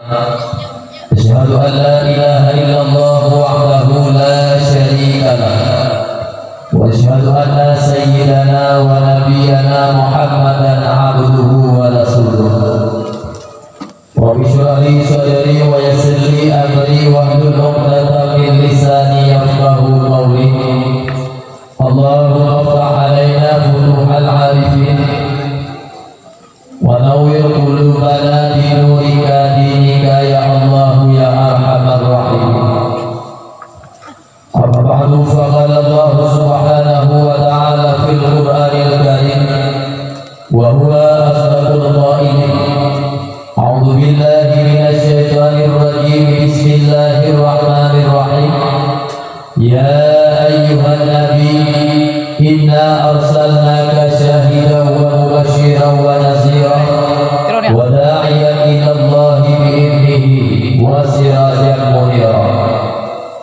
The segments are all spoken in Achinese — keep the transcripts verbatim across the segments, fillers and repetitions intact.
Asyhadu an la ilaha illallah wahdahu la syarika lah. Wa asyhadu anna sayyidana wa nabiyyana Muhammadan abduhu wa rasuluh. Rabbi shrah li sadri wa yassir li amri wahlul 'uqdatam min lisani yafqahu qawli. Allahumma iftah alaina futuhal arifin wa nawwir qulubana bi nurika dinika ya Allah ya arhamar rahimin. Amma ba'du, faqala Allahu subhanahu wa ta'ala fil Qur'anil Karim, wa huwa asdaqul qailin. A'udzu billahi minasy syaithanir rajim. Bismillahirrahmanirrahim. Ya ayyuhan nabi, inna arsalnaka syahidan wa mubasysyiran wa nadhira, wa da'iyan ilallahi bi idhnihi, wa sirajan munira.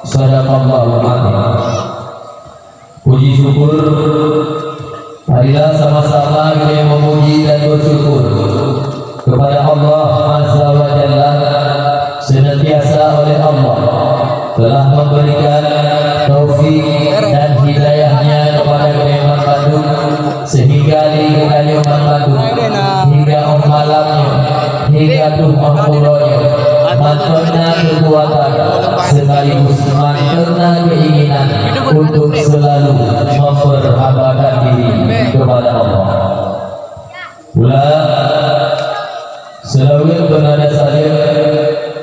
Sadaqallahul adzim. Puji syukur, marilah sama-sama kita memuji dan bersyukur kepada Allah Azza wa Jalla, senantiasa oleh Allah telah memberikan taufik dan hidayahnya kepada kita mandum, sehingga di geutanyoe mandum hingga óh malam nyoe, hingga troh óh uroe nyoe, mantong na keukuatan sekaligus mantong na keinginan untuk selalu memperhambakan diri kepada Allah. Pula, seulaweuet beunada saleuem,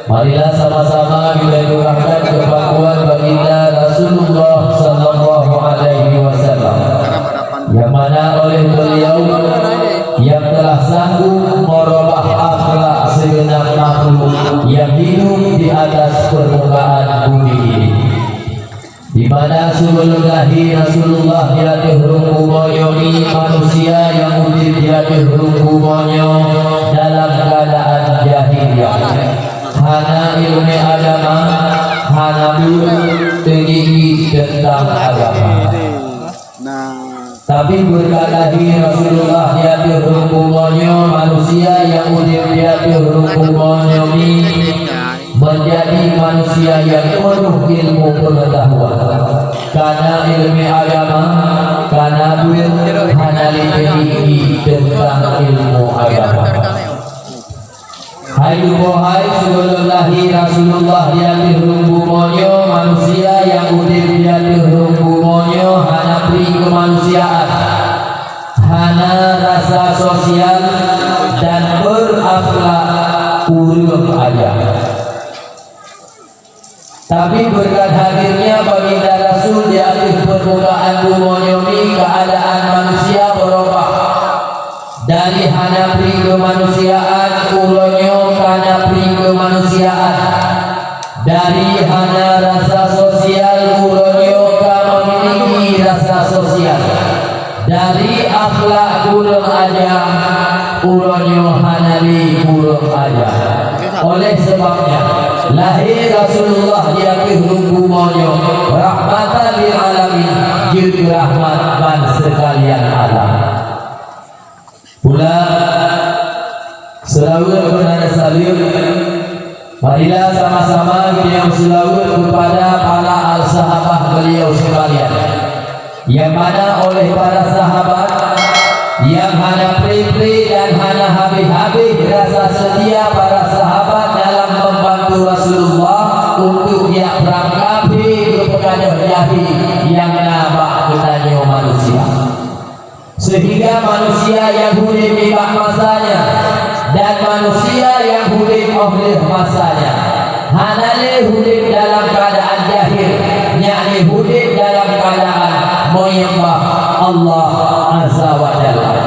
marilah sama-sama kita curahkan keu pakon Baginda Rasulullah sallallahu alaihi wasallam, nyang mana oleh beliau nyang telah sanggup meurubah akhlak sigeunap makhluk nyang hidup di atas permukaan bumi ini. Di mana sebelum lahé Rasulullah di ateueh rhueng bumoe nyoe, manusia nyang udeb di ateueh rhueng bumoe nyoe dalam keuadaan jahiliyah, hana ileumèe agama, hana buet teungieng teuntang agama. Nah, tapi beureukat lahé Rasulullah di ateueh rhueng bumoe nyoe, manusia nyang udeb di ateueh rhueng bumoe nyoe meunjadi manusia nyang peunôh ilmu peungeutahuan, kana ileumèe agama, kana buet, hana lé teungieng teuntang ilmu agama. Hai tuboh hai, sebelum lahé Rasulullah di ateueh rhueng bumoe nyoe, manusia nyang udeb di ateueh rhueng bumoe nyoe hana pri keumanusiaan, hana rasa sosial, dan beurakhlak ureueng aja. Tapi beureukat hadirnya Baginda Rasul di ateueh peurmukaan bumoe nyoe, keuadaan manusia beurubah. Dari hana pri keumanusiaan, uroe nyoe kana pri keumanusiaan. Dari hana rasa sosial, uroe nyoe ka meumiliki rasa sosial. Dari akhlak ureueng aja, uroe nyoe hana lé ureueng aja. Oleh sebab nyan, lahé Rasulullah di ateueh rhueng bumoe nyoe rahmatan lil alamin, jeuet rahmat ban seukalian alam. Pula, seulaweuet beunada saleuem, marilah sama-sama geutanyoe seulaweuet keupada para al-sahabah beliau sekalian. Nyang mana oleh para sahabat nyang hana pre-pre dan hana habéh-habéh rasa seutia para sahabat dalam membantu Rasulullah untuk jak prang kafé geupeugadôh jahé nyang na bak geutanyoe manusia. Sehingga manusia nyang udeb nibak masa nyan dan manusia nyang udeb óh lheueh masa nyan hana lé udeb dalam keuadaan jahil, yakni udeb dalam keuadaan meuyeumbah Allah Azza wa Jalla.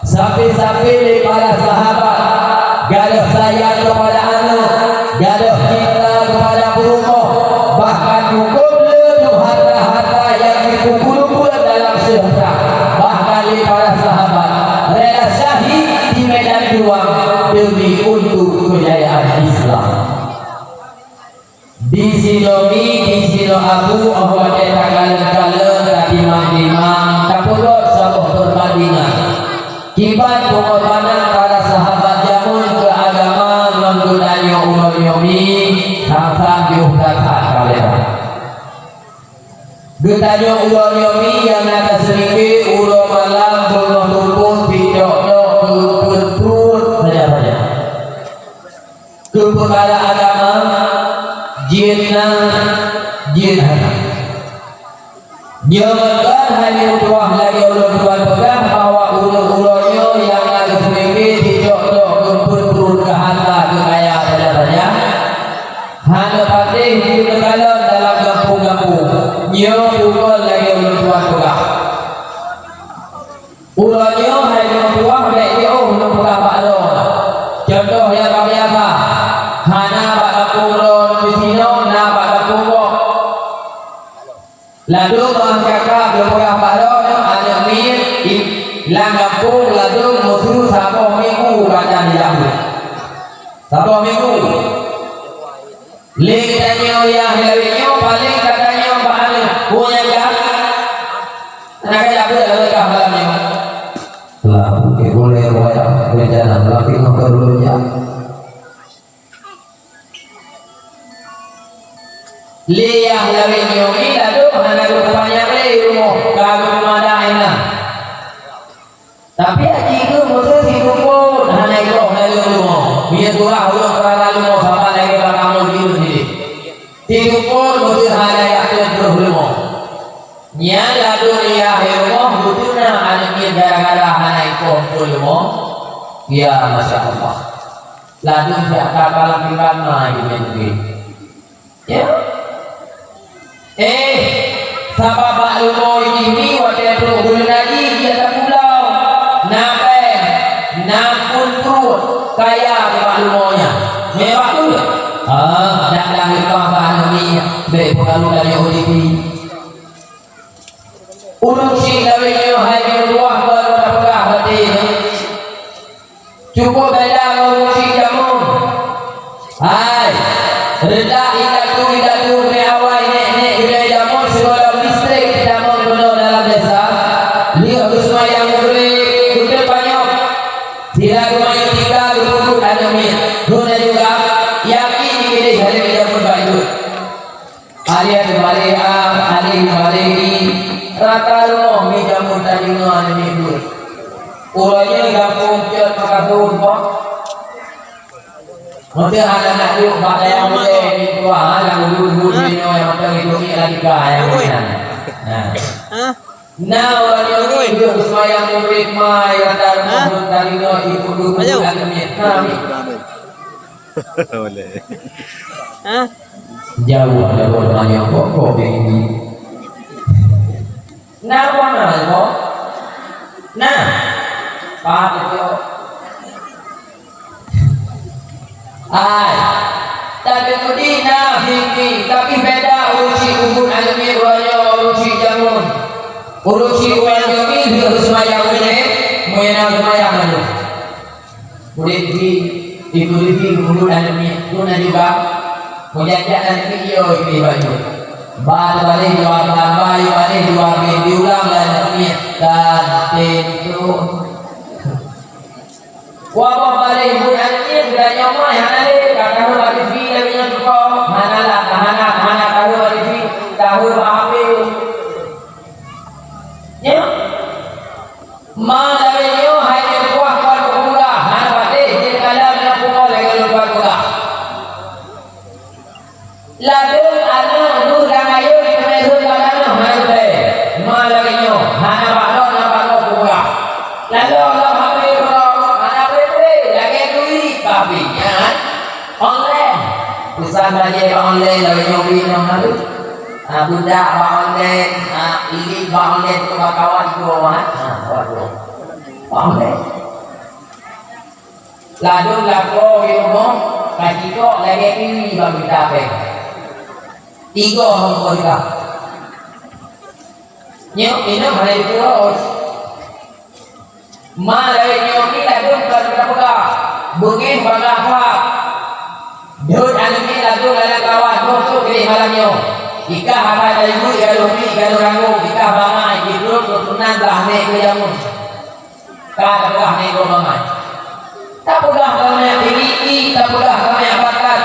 Sabe-sabe lé para sahabat gadôh sayang keupada aneuk, gadôh cinta keupada peurumoh, bahkan cukup le harta-harta nyang jipeubuet dalam seuhtra. Bahkan lé para sahabat rela syahid di medan juang demi untuk keujayaan Islam. Di sinoe mi, di sinoe abu, óh watèe takalon-kalon, tatimang-timang, tapeugöt saboh peurbandingan kiban peungorbanan para sahabat jameun keu agama ngon geutanyoe Uroe nyoe mi, sang-sang jiôh that-that ka lheueh. Geutanyoe uroe nyoe mi nyang na taseurike uroe malam beungoh tumpôk sicok-cok keu peuet pruet saja-saja. Keu peukara agama, jeuet na, jeuet hana. Nyoe kon hai meutuah lagèe ulôn tuan peugah bahwa uroe-uroe nyoe nyang na geuseurike sicok-cok keu peuet pruet keu hareuta keu kaya saja-saja. Hana patéh jiteukalon dalam gampông-gampông. Nyoe bukon lagèe ulôn tuan peugah. Uroe nyoe hai meutuah bèk jiôh lôn peugah bak droe. Cuntoh nyang ka biasa, hana bak gampông droe disinoe, na bak gampông gob. Ladôm meu'ah kakak geupeugah bak droeneuh aneuk miet i-, lam gampông ladôm meuseu saboh minggu bak nyan di laôt. Saboh minggu. Lé geutanyoe nyang lawét nyoe paleng geutanyoe bak aneuk, "Peue nyang jak?" Hana kajak peue lawét kah malam nyoe? Lah, oke, boleh, boleh, boleh jalan. Tapi ngon keureuja. Lé nyang lawét nyoe ladôm hana geupanyang lé rumoh, ka geupeumada inan. Tapi aji geuh meuseu siteupot hana ikoh laleueng rumoh. Meunyoe surah ulôn peurara rumoh saban lagèe bak kamoe jeuet jih. Siteupot meuseu hana jak trok troh rumoh. Nyan ladôm yah rumoh beutôi na aneuk miet gara-gara hana ikoh troh rumoh. Ya, masya Allah. Ladôm jak ka lam pinggan ma jih nyan. Ya. Eh, sabab bak rumoh jih ni watèe trok buleuen haji jih tapulang. Na pèng, na pun pruet, kaya bak rumoh nyan. Mewah tu. Ah, dak dah leupah bak aneuk miet, bèk peukaru tanyoe U D P. Ureueng chik lawét nyoe hai meutuah kon tapeugah batin. Cukup beda ngon ureueng chik jameun. Hai, redak indatu-indatu keuneuk awai nèk-nèk keuneuk jameun sigohlom listrik jameun keunoe dalam desa. Lheueh geuseumayang Maghrib, keuneuk panyöt. Sira geumanyöt tika geupeubuet aneuk miet. Keuneuk juga, yakin jikeudeh aneuk miet jameun bak ibu. Alèh teubalik A, alèh teubalik I, rata rumoh mi jameun tadeungoe aneuk miet buet. Uroe nyoe gampông cot meukaphôn boh. Meunteuk hana nak duek bak dayah ulèe, mi tuha, lam ubeut-ubeut nyoe nyang mantong itu mi lagèe ka nyang meunan. Nah. Na uroe nyoe mi duek seumayang murit mai rata rumoh tadeungoe ibu guru aneuk miet. Nah, mi. Boleh. Hah? Jauh ada buat banyak pokok ini. Nah, mana kok? Nah, Pak Tejo. Hai, tapi kudi na fiki, tapi beda urusi ubun alami uroe nyoe urusi jameun. Urusi uroe nyoe ni dia seumayang ulèe, meunan seumayang lalu. Murit jih, ibu jih, guru dan miet pun juga. Mujak-jak dan video ini baju. Ba terbalik dua gambar, balik dua bin diulang dan miet dan pintu. Wabah balik ibu dan miet, sudah nyomoh, hana lé, tak tahu bagi si, tapi nyomoh, hana lah, hana, hana tahu bagi si, tahu apa. Ya? Ma lagèe nyoe hai nyan kuah kon peugah, hana patéh jeuet kalon nyang pungo lagèe lôn kon peugah. Ladôm aneuk deuh lam ayôn teumé rhot bak tanoh hana teuntèe. Ma lagèe nyoe, hana bak lôn, hana bak lôn peugah. Lalu Allah ambil peugah, hana pré-pré, lagèe turi, tapi nyan online. Pesan bajèe bak online lagèe nyoe bri nyoe harôh. Ah, budak bak online, ah, ilik bak online tu bak kawan igoe, ah. Ah, waduh. Bak online. Ladôm lakoe di rumoh, ka jikok lagèe iwi bak mita pèng. Igoe hom ko juga. Nyoe inong hai dua. Ma lagèe nyoe ni ladôm ka teupeugah, beungèh bagaih that. Deuh aneuk miet ladôm lalak lawan, nyoe trok piléh malam nyoe. Ikah haba tayue, ikah lôn mi, ikah lôn ranggong, ikah bangai, ikah lôn tunan blah mèk keu jameun. Ka teupeugah nèk gob bangai. Tapeugah keuneuk miliki, tapeugah keuneuk bakat,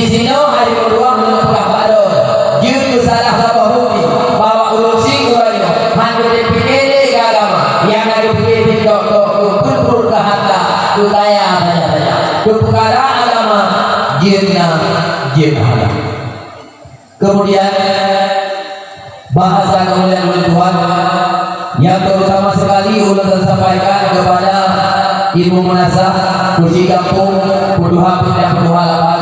Sinoe hari keudua lôn peugah bak droe, jeuet keu salah saboh bukti bahwa ureuëng syiek uroe nyoe hana geupike lé keu agama, nyang na geupike tok-tok keu peuet-peuet keu hareuta, keu kaya saja-saja. Keu peukara agama, jeuet na, jeuet na. Kemudian, bahasa kemuliaan ulôn tuan, yang terutama sekali ulôn sampaikan kepada Ibu Meunasah, Keuchik Gampông, Peutuha Peuet dan Peutuha Lapan,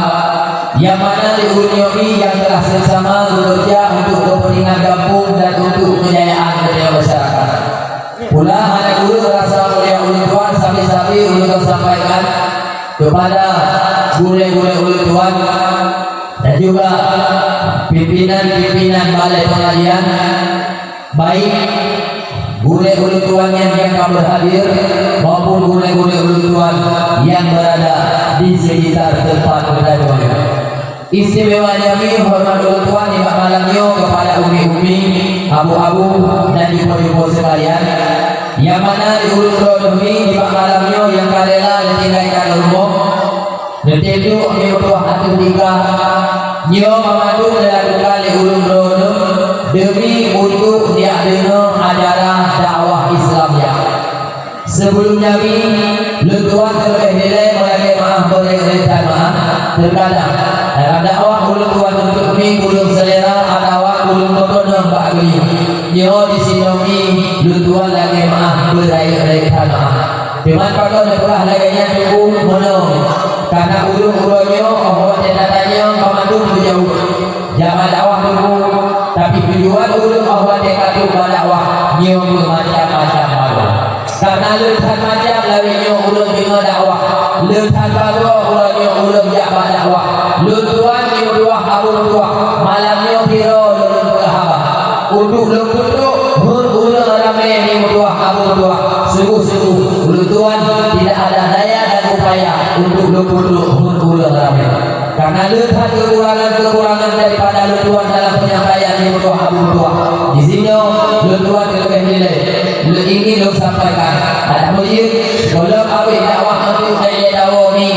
yang mana di ulôn nyoe nyang telah sama-sama bekerja untuk kepentingan gampông dan untuk kejayaan kepada masyarakat. Pula hana ureuëng rasa mulia ulôn tuan, sabe-sabe ulôn sampaikan kepada gurée-gurée ulôn tuan dan juga pimpinan-pimpinan balai pengajian, baik gurée ulôn tuan nyang, nyang ka berhadir maupun gurée-gurée ulôn tuan yang berada di sekitar tempat berada. Istimewa jamé horeumat ulôn tuan nibak malam nyoe kepada umi-umi, abu-abu, dan ibu-ibu sekalian, nyang mana di ulôn droe nyoe nibak malam nyoe nyang ka rela neutinggai rumoh, neutem duek meutuah ateueh tika. Nyoe banmandum dilakukan lé ulôn droe nyoe demi untuk neujak deungoe ajaran dakwah Islam nyan. Sibeulom nyan, lôn tuan teuleubeh dilée meulakée meuáh beureukat that meuáh. Teukadang, dalam dakwah ulôn tuan teuntée mi kureueng seulera atawa kureueng meukeunong bak geulieng. Nyoe disinoe mi lôn tuan lakée meuáh beureukat that meuáh. Teuma pakon neupeugah lagée nyan teungku meunoe, karna ulôn uroe nyoe óh watée tatanyong banmandum geujaweueb. Jabat dakwah teungku, tapi tujuan ulôn óh watée ka trok bak dakwah nyoe meumacam-macam bagoe. Karna le that macam lawét nyoe ulôn deungoe dakwah, le that bagoe uroe nyoe ulôn jak bak dakwah. Lôn tuan meutuah abu meutuah, malam nyoe piro lôn peugah haba. Untuk lôn peutrok heuet ureuëng ramé meutuah abu meutuah. Sungguh-sungguh, ulôn tuan tidak ada daya dan upaya untuk lôn peutrok heuet ureuëng ramé. Karena le that kekurangan-kekurangan daripada lôn tuan dalam penyampaian nyoe meutuah abu meutuah. Di sinoe lôn tuan teuleubeh dilée, lôn ingin lôn sampaikan. Adak meujeuet, gohlom abéh dakwah ngon tu lagée dawoe mi,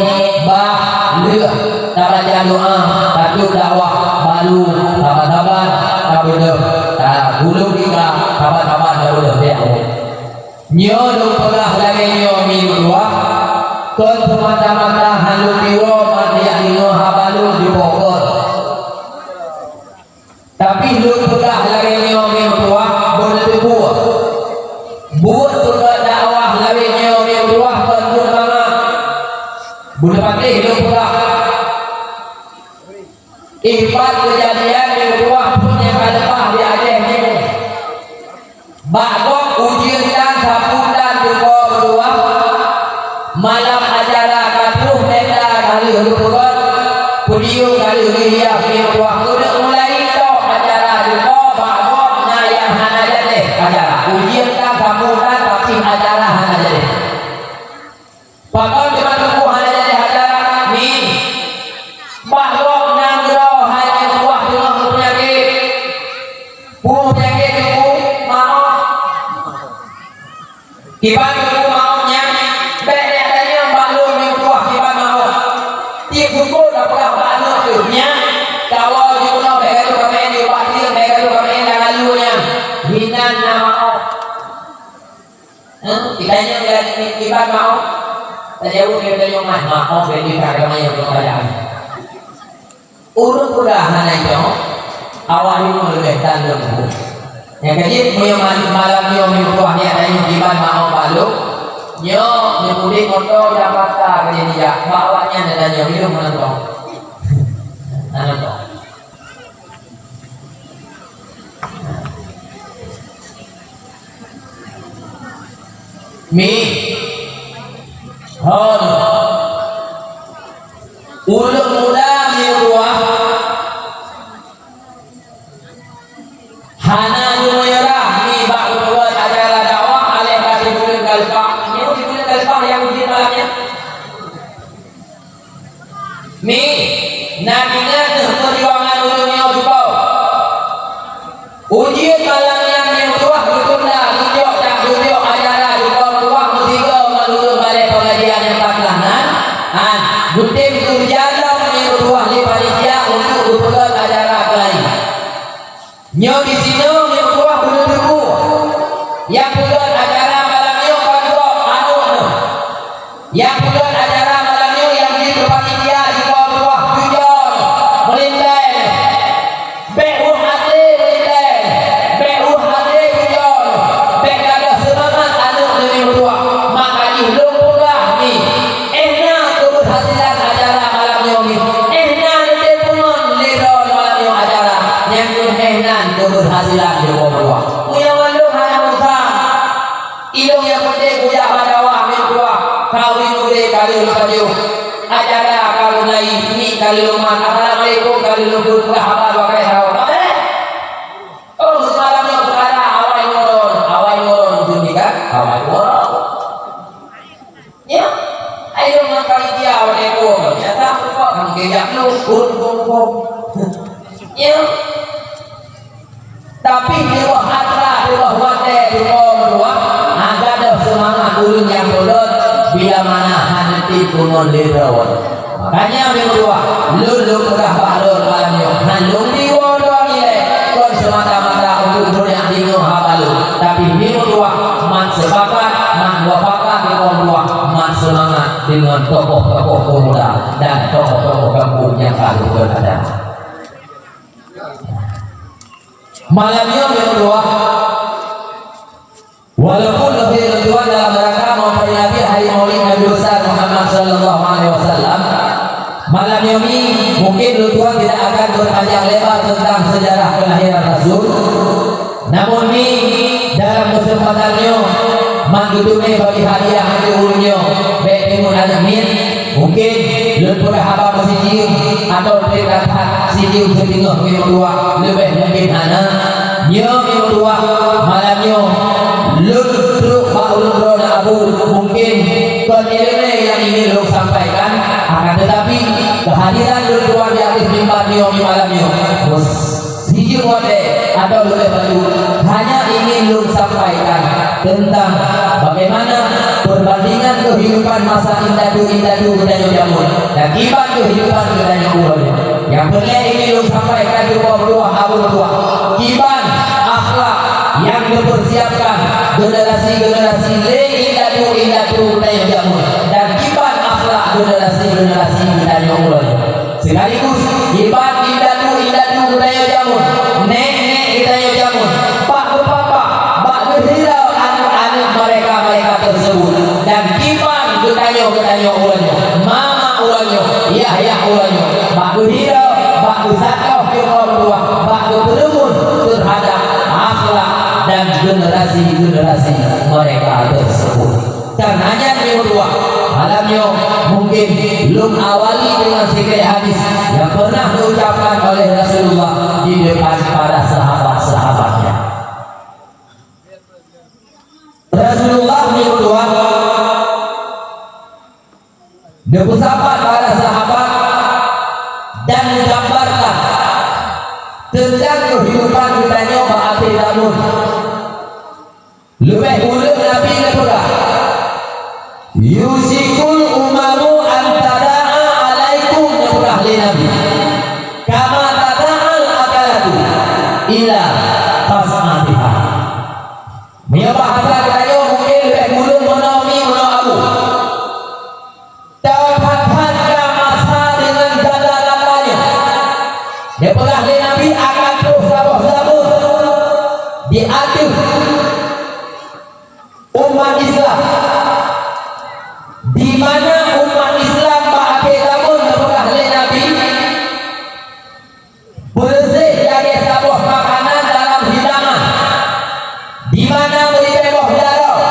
bah lheueh tabaca doa, tatrok dakwah, baru saban-saban tabeudôh, tagulong tika, saban-saban tabeudôh bak Allah. Nyoe lôn peugah lagée nyoe mi meutuah, kon seumata-mata hana lôn tiwoe mat jak deungoe haba lôn jipokon. Tapi lôn peugah lagée nyoe mi meutuah, beuneuteupeu. Buet peugah dakwah lagée nyoe mi meutuah, kon buet mangat. Beuneupatéh lôn peugah. Ipat keujadian nyang dua peuet nyang ka leupah di Aceh Timu. Bak gob ujeuen tan sapeue tan teuko meudua, malam acara ka troh tenda ka lheueh geupeugöt, podium ka lheueh geuhias, nyang dua keuneuk mulai tok acara teuko bak gob na nyang hana jadi acara. Ujeuen tan sapeue tan tapi acara hana jadi. Pakon teuma teungku hana jadi acara? Mi, bak gob nanggroe hai nyang tuwah teungoh meupeunyakét. Peue peunyakét teungku? Maoh. Kiban teungku maoh nyan, bèk neutanyong bak lôn nyang tuwah kiban maoh. Tiep teungku tapeugah bak aneuk teuh nyan, kawoe jikeunoe bèk ka lheueh kamoe di ubat tiep, bèk ka lheueh kamoe lam lalu nyan. Hinan na maoh. Hah? Ditanyong lagi kiban maoh? Tajaweueb lé tanyong mah, maoh lé di ka ramai nyang belum ada. Ureueng peugah hana nyoe, awak nyoe leubeh tan leumbut. Nyang ka jeuet meunyoe malam nyoe meutuah nyan tanyong kiban maoh bak lôn, nyoe neupudek moto Jakarta ka jijak, bak awak nyan neutanyong, "Ilôn meunan kong?" Meunan kong. Mi. Hon. Ulôn muda mi dua. Hana geumeuyarah mi bak geupeugöt acara dakwah aléh ka sibuleuen ka leupah. Nyoe sibuleuen ka leupah nyang ujeuen malam nyan. Mi, na ingat kheueh peujuangan ulôn nyoe teuko. Ujeuen malam nyan nyang tuwah geutunda, geujok dan geujok acara teuko tuwah meusigoe ngon ulôn balèe pengajian nyang pat lah nan, han, geutem geujalan nyang tuwah lé panitia. untuk geupeugöt acara keu laén. Nyoe disinoe nyoe tuah beuneuteupeu. Nyang peugöt acara malam nyoe kon gob, aneuk nyoe. Nyang peugöt acara malam nyoe nyang jeuet keu panitia di bawah tuah tujoh nyoe, meulintèe nyoe. Bèk ueh até meulintèe nyoe. Bèk ueh até tujoh nyoe. Bèk gadôh seumangat aneuk nyoe nyoe tuah. Maka jih lôn peugah nyoe. Éh na keubeuhasilan acara malam nyoe nyoe. Éh na neuteupeu ngon lé droe malam nyoe acara. Nyang keuh éh nan keubeuhasilan di bawah tuah. Meunyoe mandum hana meusa. Ilôn nyang peunteng kujak bak dakwah meutuah, kawin udeb ka lheueh lôn pajoh. Acara ka lôn rayeuk, miet ka lheueh lôn mat, assalamualaikum ka lheueh lôn beuet, peugah haba dua kali saboh. Ka bèrèh. Oh, seumalam nyoe peukara awai nurun, awai nurun tu ni kan, awai nurun. Ya, ayo ngon panitia awai nurun. Nyata pokok kan geujak lôn, pun, pun, pun. Ya. Tapi di bawah atra, di bawah watèe, di bawah meuruah, hana gadôh seumangat ureueng nyang peulon bila mana hana tiep ngon lé droe. Makanya meuruah, lôn lôn peugah bak lôn malam nyoe, han lôn diwoe droe ilèe, kon seumata-mata untuk droe nyang deungoe haba lôn. Tapi meuruah, mat sepakat, mat mufakat di bawah meuruah, mat seumangat deungon tokoh-tokoh pemuda dan tokoh-tokoh gampông nyang ka lôn ada. Malam nyoe meuruah, walaupun leubeh leutuan dalam rangka memperingati hari Maulid Nabi Besar Muhammad sallallahu alaihi wasallam, malam nyoe mi mungkin leutuan tidak akan berpanjang lebar tentang sejarah kelahiran Rasul. Namun mi dalam kesempatan nyoe, mak geuteumé bagi hadiah untuk ureueng nyoe, bèk deungon aneuk miet, Mungkin lôn peugah haba meusijeuem atawa trép that sijeuem siteungoh meutuah leubeh mungkin hana. Nyoe meutuah malam nyoe lôn trok bak ureueng droeneuh Abu, mungkin kon ileumèe nyang ingin lôn sampaikan, akan tetapi kehadiran lôn tuan di ateueh mimbar nyoe di malam nyoe. Sijeuem watèe atau leubeh bacut, hanya ingin lôn sampaikan tentang bagaimana perbandingan kehidupan masa indatu-indatu geutanyoe jameun dan kiban kehidupan geutanyoe uroe nyoe. Nyang peureulèe ingin lôn sampaikan keu meutuah, abu meutuah, kiban akhlak nyang geupeursiapkan generasi-generasi lé indatu-indatu geutanyoe jameun dan kiban akhlak generasi-generasi geutanyoe uroe nyoe. Sekaligus kiban indatu-indatu geutanyoe jameun, nèk-nèk geutanyoe jameun, bak geupapa, bak geuhirau aneuk-aneuk mereka-mereka tersebut, dan kiban geutanyoe-geutanyoe uroe nyoe, mama uroe nyoe, yah-yah uroe nyoe, bak geuhirau, bak geusakoh keu kaum tuha, bak geupeureumeun terhadap akhlak dan generasi-generasi mereka tersebut. Karena nyan meutuah, malam nyoe mungkin lôn awali dengan siklik hadis yang pernah diucapkan oleh Rasulullah di depan para sahabat-sahabatnya. Rasulullah meutuah, geupeusapat para sahabat dan menggambarkan tentang kehidupan geutanyoe bak akhé zaman. Leubeh ureueng Nabi neupeugah, "Yusyikul umamu an tada'a alaikum," neupeugah lé Nabi, "kama tada'al akalatu ila qas'atiha." Meunyoe bahasa geutanyoe mungken leubeh ureueng meunoe mi meunoe abu. Teupat-that ka masa deungon gata-gata nyoe. Neupeugah lé Nabi akan troh saboh zaman di ateueh umat Islam, di mana umat Islam bak akhé zaman neupeugah lé Nabi, beureuséh lagèe saboh makanan dalam hidangan, di mana meulibèe boh jaroe,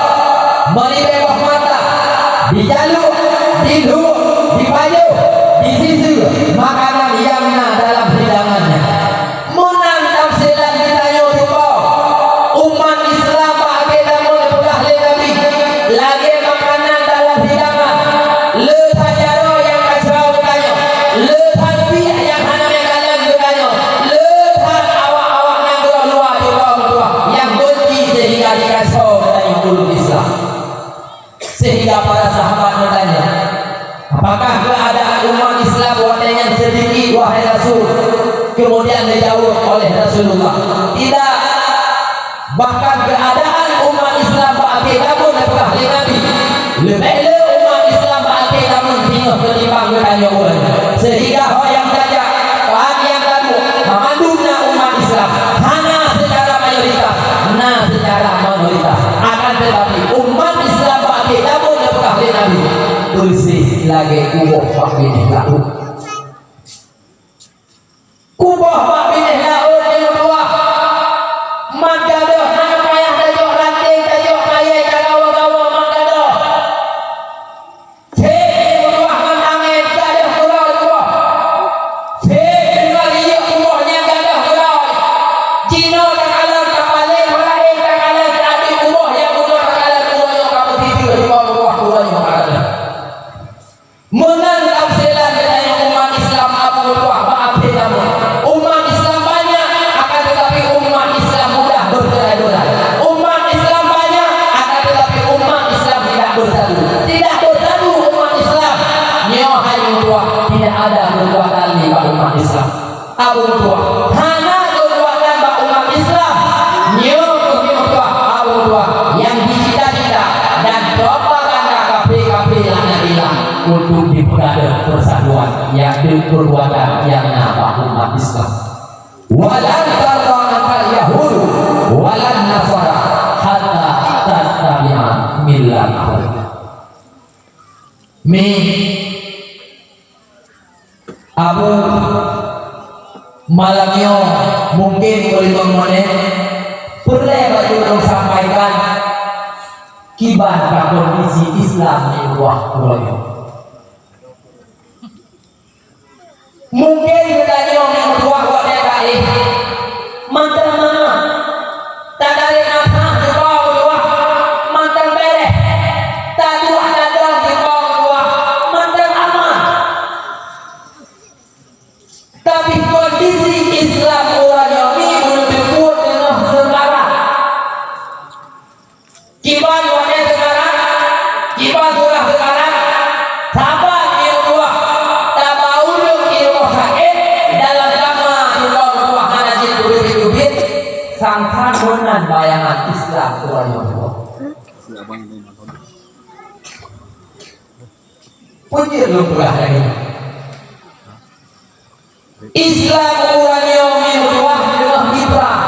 meulibèe boh mata, dijaluk, dilhuek, dipajoh, disiseue makanan nyang na dalam hidangan nyan. Meunan tafsiran geutanyoe tuboh, umat Rasulullah. Tidak. Bahkan keuadaan umat Islam bak akhé zaman dipeugah lé Nabi, leubeh le umat Islam bak akhé zaman singoh keutimbang geutanyoe ureuëng. Sehingga ho nyang tajak, ban nyang taduek, mandum na umat Islam, hana seucara mayoritas, na seucara minoritas. Akan teutapi umat Islam bak akhé zaman dipeugah lé Nabi, beureuséh lagée kuboh bak binéh laôt. Kuboh bak binéh laôt nyang meutuwah. Mat gadôh hana payah tajok ranting, tajok kayée, tagawa-gawa mat gadôh. Cit meutuwah ngon angén gadôh keudroe kuboh. Cit deungon riyeuk kuboh nyang gadôh keudroe. Jinoe takalon tapaleng, laén takalon teuadeuk kuboh nyang bunoe takalon kuboh nyang ka beutiteuh di bawah kuboh nyang takalon. Meunan tamsilan geutanyoe umat Islam Abu Tuah bak akhé zaman. Umat Islam banyak, akan tetapi umat Islam mudah bercerai-berai. Umat Islam banyak, akan tetapi umat Islam tidak bersatu. Tidak bersatu umat Islam. Nyoe hai meutuah, tidak ada keukuatan di bak umat Islam. Abu Tuah hana keukuatan bak umat Islam. Nyoe keuh meutuah Abu Tuah nyang jicita-cita dan propaganda kafé-kafé laknatillah untuk dipeugah persatuan nyang deuh keukuatan nyang na bak umat Islam. Walan tarda 'ankal yahudu walan nasara hatta tattabi'a millatahum. Mi Abu, malam nyoe mungken uroe nyoe peureulée bacut lôn sampaikan kiban ka kondisi Islam di luwa uroe nyoe. Mungken geutanyoe nyang tuha watée ka éh mantong mangat, tadarek nafah di bawah mantong béréh, taduek tadong di bawah mantong aman. Tapi kondisi Islam uroe nyoe ni beuteubuet teungoh seukarang. Kiban watée seukarang, kiban surah seukarang, saban di rumoh, tabaudeueng di rumoh sakét, dalam kama di rumoh hana jeuet ubit-ubit, sang-sang meunan bayangan Islam uroe nyoe. Peue jeuet lôn peugah lagée nyoe? Islam uroe nyoe meutuah teungoh jiprang.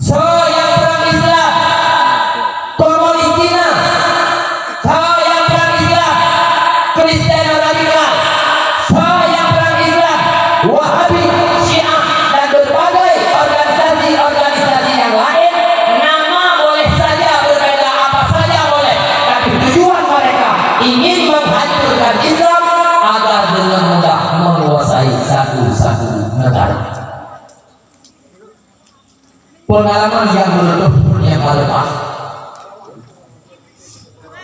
Soe nyang prang Islam? Komunis Cina. Soe nyang prang Islam? Kristen radikal. Soe nyang prang Islam? Wahabi, Syiah, dan berbagai organisasi-organisasi yang lain. Nama boleh saja berbeda, apa saja boleh, tapi tujuan mereka ingin menghancurkan Islam agar dengan mudah menguasai satu-satu negara. Pengalaman yang meletup pun yang melepas.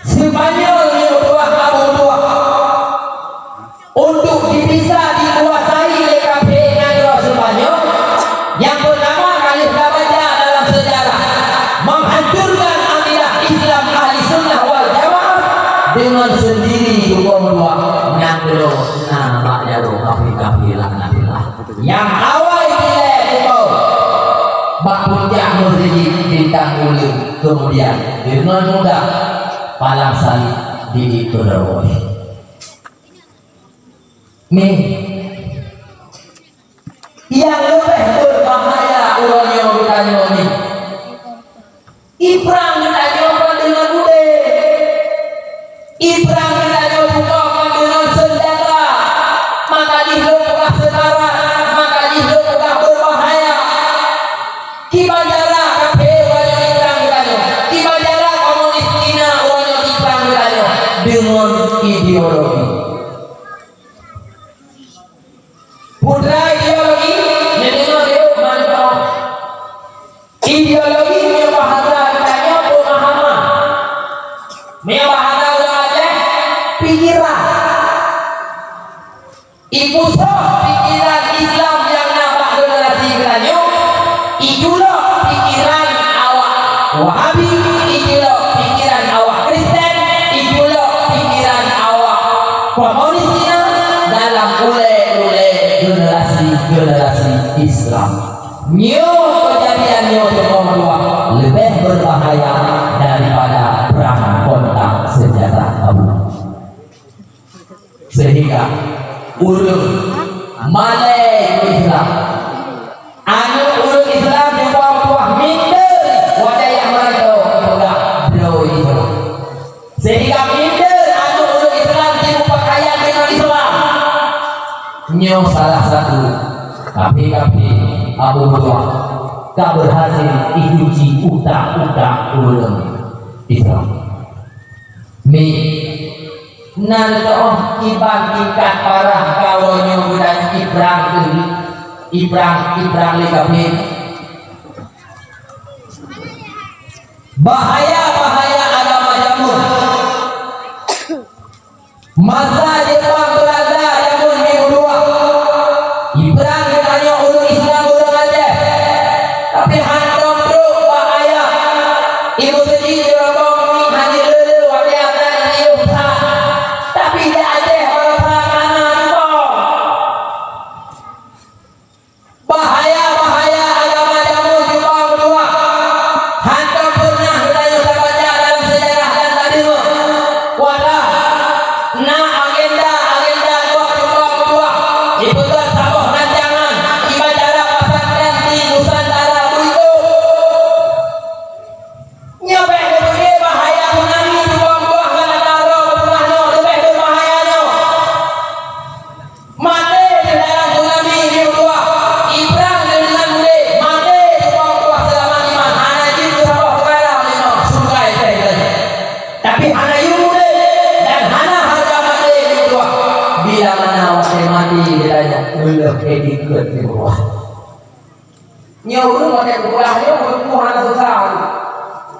Spanyol nyang tuah Abu Tuah. Untuk bisa dikuasai lé kafé nanggroe Spanyol, nyang peurtama ka lheueh tabaca dalam seujarah, menghancurkan akidah Islam Ahli Sunnah wal Jamaah dengan sendiri, bukan dua, nanggroe na bak jaroe kafé-kafé laknatillah. Nyang awai dilée tutoe bak puncak Meuseujid Bintang Uleuen, kemudian deungon mudah palang salib di keudroe. Nih, nyang leubeh beubahaya uroe nyoe geutanyoe nyoe. Iprang geutanyoe kon deungon udeb. Iprang geutanyoe bukon kon deungon seunjata. Maka jih lôn peugah seukarang, maka jih lôn peugah beubahaya. Kiban cara kafé uroe nyoe iprang geutanyoe. Kiban cara komunis Cina uroe nyoe iprang geutanyoe deungon ideologi. Peue treuk ideologi, neudeungoe lé mantong. Ideologi meunyoe bahasa geutanyoe peumahaman. Meunyoe bahasa ureuëng Aceh, pikiran. Ipusoh pikiran Islam nyang na bak generasi geutanyoe, ijulok pikiran awak Wahabi, ijulok pikiran awak Kristen, ijulok pikiran awak komunis Cina dalam ulée-ulée generasi-generasi Islam. Nyoe keujadian nyoe teungoh dua leubeh beubahaya daripada prang kontak seunjata abu. Sehingga ureuëng malée Islam, aneuk ureuëng Islam nyang tuha minder watée nyang meunan peugah droe Islam. Sehingga minder aneuk ureuëng Islam jipeukayan deungon Islam. Nyoe salah satu kaphé-kaphé Abu Meutuah ka berhasil icuci utak-utak ureuëng Islam. Mi, na leutoh kiban tingkat parah kawoe nyoe geutanyoe iprang teuh, iprang, iprang lé kaphé. Bahaya-bahaya agama jameun. Masa Jepang Beulanda jameun minggu dua, iprang geutanyoe ureuëng Islam ureuëng Aceh. Tapi hantom trok bak ayah. Ibu Siti Jerobong ni hana lele watée akan riuh that. Tapi di Aceh barosa kana ribong. Bahaya-bahaya agama jameun jubah meutuah. Hantom pernah geutanyoe tabaca dalam sejarah dan tadeungoe. Watée na agenda-agenda gob jubah meutuah, jipeugah saboh rancangan, ibacara pesantren di Nusantara beuitu. Nyoe bék neupeugah bahaya tsunami di bawah-bawah ngon ata droe peugah nyoe leubeh deuh bahaya nyoe. Maté di dalam tsunami di bawah, iprang deungon udeb, maté di bawah-bawah seulamat iman, hana jeuet keu saboh peukara meunyoe sungkai teuh geutanyoe. Tapi hana yum udeb dan hana hareuga maté di bawah. Bila mana watée maté geutanyoe, uleuh etiket di bawah. Nyoe ureuëng watée geupeugah nyoe, ureuëng hana susah.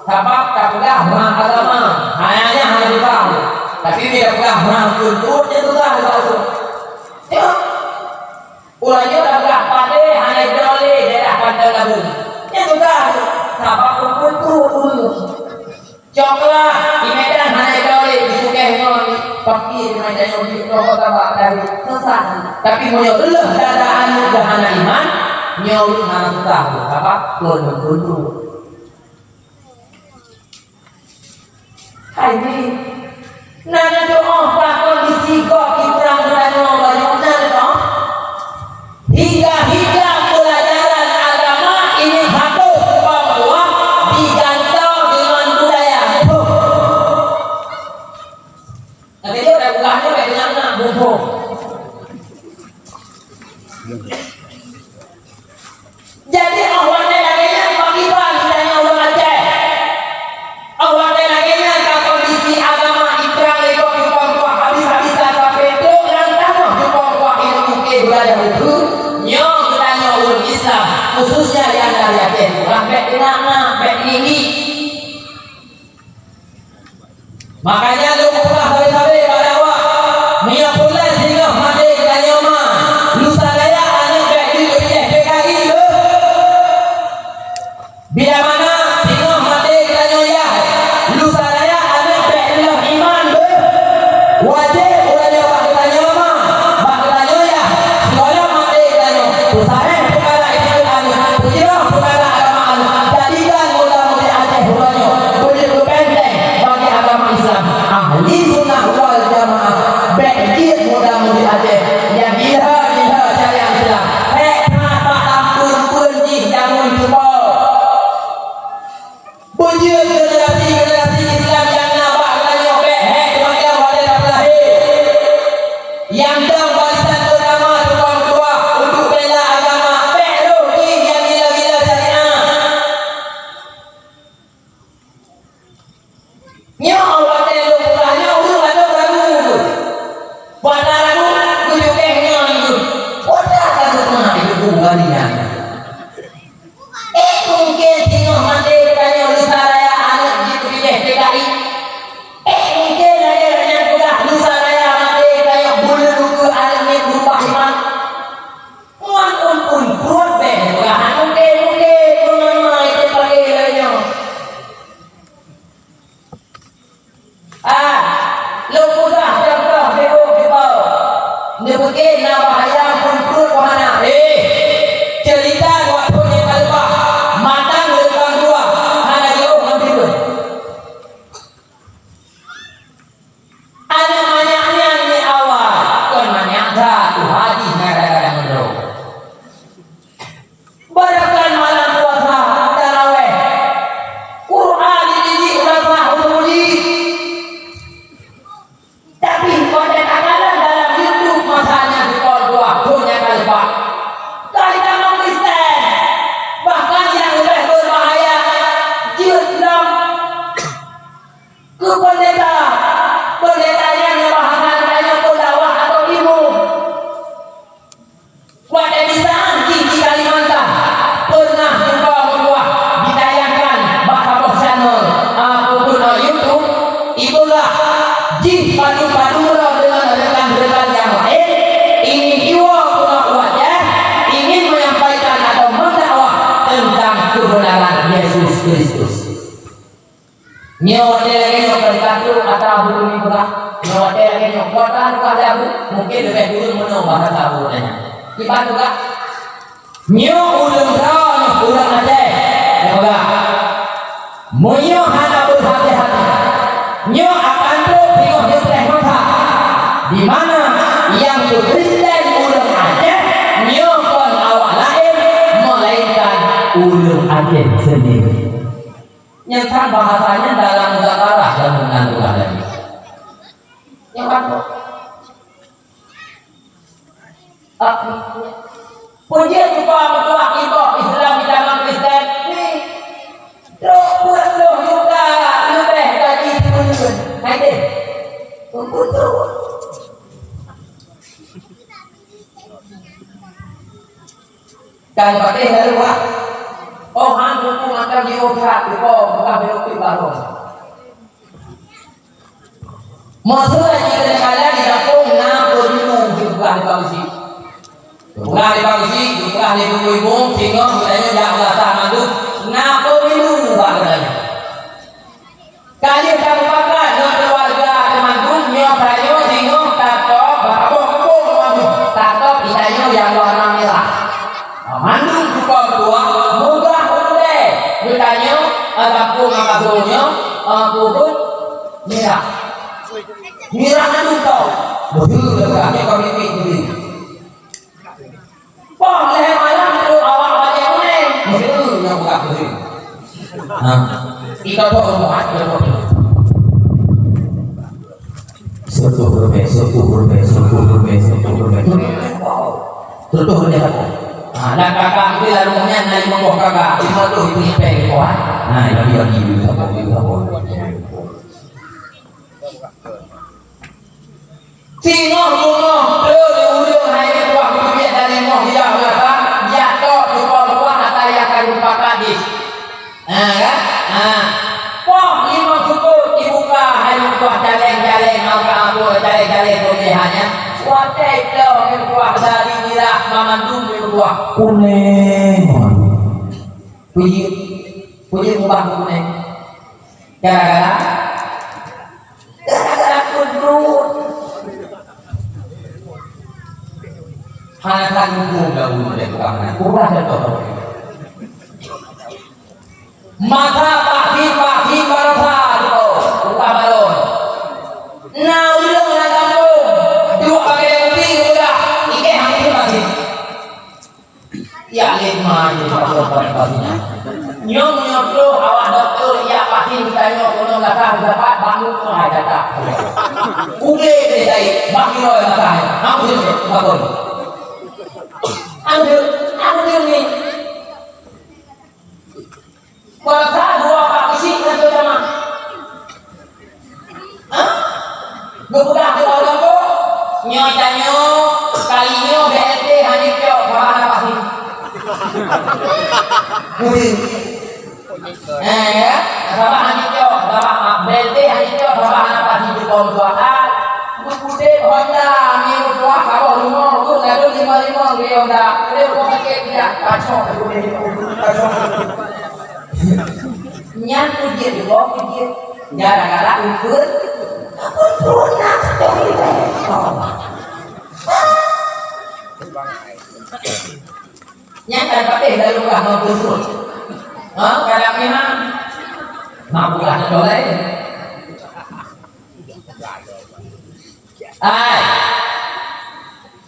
Sabab tapeugah beuhah agama, hanya nyan hana susah. Tapi bila peugah beuhah keuneuk, nyan susah susah. Nyoe, uroe nyoe tapeugah padé hana jidong lé daerah Pantai Labu. Nyan susah. Sabab keuneuk ureuëng. Coklah, di Medan hana jidong lé, di Sukeh ngon Pakri di Medan nyoe di Kota Bak dari sesat. Tapi meunyoe leuh dada aneuk dah hana iman, nyoe ureuëng hana susah tu, sabab kon meugundu. Hai ni, na neudoa pakon di sigok di prang geutanyoe banyak na neudoa. Hingga-hingga pelajaran agama ini harus bahwa digantung dengan budaya. Tuh. Nanti dia udah bukannya kayak dengan anak bungkuk. Jadi, awak lagée nyan bagi bang geutanyoe ureuëng Aceh. Awak lagée nyan ka kondisi agama iprang lé gob jubah meutuah habis-habisan sampai trok lam tanoh jubah meutuah ilmu ke belajar itu. Nyoe geutanyoe ureuëng Islam, khususnya di antara Aceh, ureuëng bék keunak-nak, bék ngieng-ngieng. Makanya lôn peugah sabe-sabe bak dakwah, meunyoe peureulée singoh maté geutanyoe ma, lusa raya aneuk bék jeuet keu P K I beuh. Bila mana singoh maté geutanyoe yah, lusa raya aneuk bék lheueh iman beuh. Wajéb uroe nyoe bak geutanyoe ma, bak geutanyoe yah, sigohlom maté geutanyoe, peusaréh peukara iman aneuk, peujroh peukara agama aneuk, jadikan muda-mudi Aceh uroe nyoe beujeuet keu benteng bagi agama Islam. Ahli Sunnah wal Jamaah bék jeuet muda-mudi Aceh nyang gila-gila syariat Islam. Hék that bak tampeue-peue jih jameun cuba. Beujeuet generasi-generasi Islam nyang na bak geutanyoe bék hék teumanyong watée tapeulahé. Nyang dong barisan utama tukang tuah untuk bela agama, bék roh jih nyang gila-gila syariat. Nyoe watée lôn peugah nyoe ureuëng ladôm ragu. Bak na ragu, geujok éh nyoe nyoe. Watée ka geupeugah itu bukan nyan. Eh, mungken singoh maté geutanyoe lusa raya aneuk jih keu P K I. Eh, mungken lagée nyan peugah lusa raya maté geutanyoe buleuen ukeue aneuk miet beurubah iman. Ngon un-un pruet bék peugah mungken-mungken, peue ngon ma itu pagée lagée nyoe. Ah, lôn peugah contoh di Bukit Bau. Neupeugét na bahaya phon pruet wahana. Eh, ceurita waktu Nyoe watèe lagèe nyoe kon ka trok atra buleuen nibak. Nyoe watèe lagèe nyoe kon ka trok atra buleuen, mungken leubeh kureueng meunoe bahasa buleuen nyan. Kiban juga. Nyoe ureueng droe nyoe ureueng Aceh. Nyoe peugah. Meunyoe hana beuhati-hati, nyoe akan trok singoh di teuh masa, di mana nyang keu Kristen ureueng Aceh nyoe kon awak laén, meulainkan ureueng Aceh seundiri. Nyang that bahasanya dalam muzakarah dan dengan Tuhan lagi. Nyang mantap. Ah, peujeuet cuba meutuah iboh Islam di zaman Kristen ni. Trok peuet ploh juta leubeh gaji sibuleuen. Hai deh. Beutôi. Dan patéh lalu, Pak. Oh, han buku makan di usaha, di bawah, bukan di usaha baru. Masa lagi kadang-kadang di kampung, na peulimu dipeugah di Pak Geuchik. Dipeugah di Pak Geuchik, dipeugah di ibu-ibu, singoh, geutanyoe jak beulasah mandum, na peulimu bak geutanyoe. Ka lheueh tamupakat ngon keuluwarga teuh mandum, nyoe tanyoe singoh tatôb bak kampung-kampung mandum, tatôb di tanyoe nyang warna mirah. Mandum cupa meutuah, mugah u keudè. Geutanyoe, eh, gampông Makassar nyoe, eh, peubuet mirah. Mirah mandum tôb. Beutôi, mirah nyoe ka miet-miet beutôi. Poh lhèe malam trok awak bajèe kunéng. Meuseue nyang peugah meuseue. Ha. Ito poh rumoh, ito poh. Seutuh rubèe, seutuh rubèe, seutuh rubèe, seutuh rubèe. Seutuh rubèe apa? Ha, dan kakak tu lalu nyan na limong boh kakak. Seutuh itu ipèng di bawah. Ha, bagi-bagi dulu, seutuh, seutuh. Singoh bunoh, keu ureueng hai meutuah keubiet dari moh jak meurasa, jak tok cupa meutuah ata nyang ka geupakat jih. Ha, kan? Ha. Poh limong seupôt jibuka hai meutuah caleng-caleng, maka amboi caleng-caleng peumihan nyan. Watèe tok meutuah dari mirah mamandum meutuah. Kunéng. Peujeuet, peujeuet mubah kunéng. Gara-gara Gara-gara kudrot. Hana that muphom dah ulôn lé tukang nyan. Ubah contoh. Masa vaksin-vaksin baroesa tu, ubah balon. Na ureueng lam gampông, duek bak keude kupi geupeugah, "Ikèe han vaksin." Ya, lé ma jih, nyoe meunyoe troh awak dokto ijak vaksin geutanyoe keunoe lakah geudapat bangun keuhai gata. Udeb lé jai, bak uroe lakah nyan. Hana udeb, bakon. Hana udeb, hana udeb ni. Bangsa dua pak bisi ngon tu sama. Hah? Geupeugah keu ureueng kampung, nyoe tanyoe, kali nyoe B L T hana cok, sabab hana vaksin. Beutôi. Eh, ya? Sabab hana cok, sabab, ah, B L T hana cok, sabab hana vaksin, jipom dua kali. Geupeudeh Honda, ngieng meutuah, saboh rumoh, geuh ladôm lima-lima, geuh Honda. Udeb rumoh sakét, jak, kacok, geupeudeh, kacok. Nyan peujeuet, dua peujeuet. Gara-gara ukeue, ukeue na teuh ribet. Nyan kan patéh lalu kah mau peusut. Ha, kadang memang. Mak bukan toleh. Ai.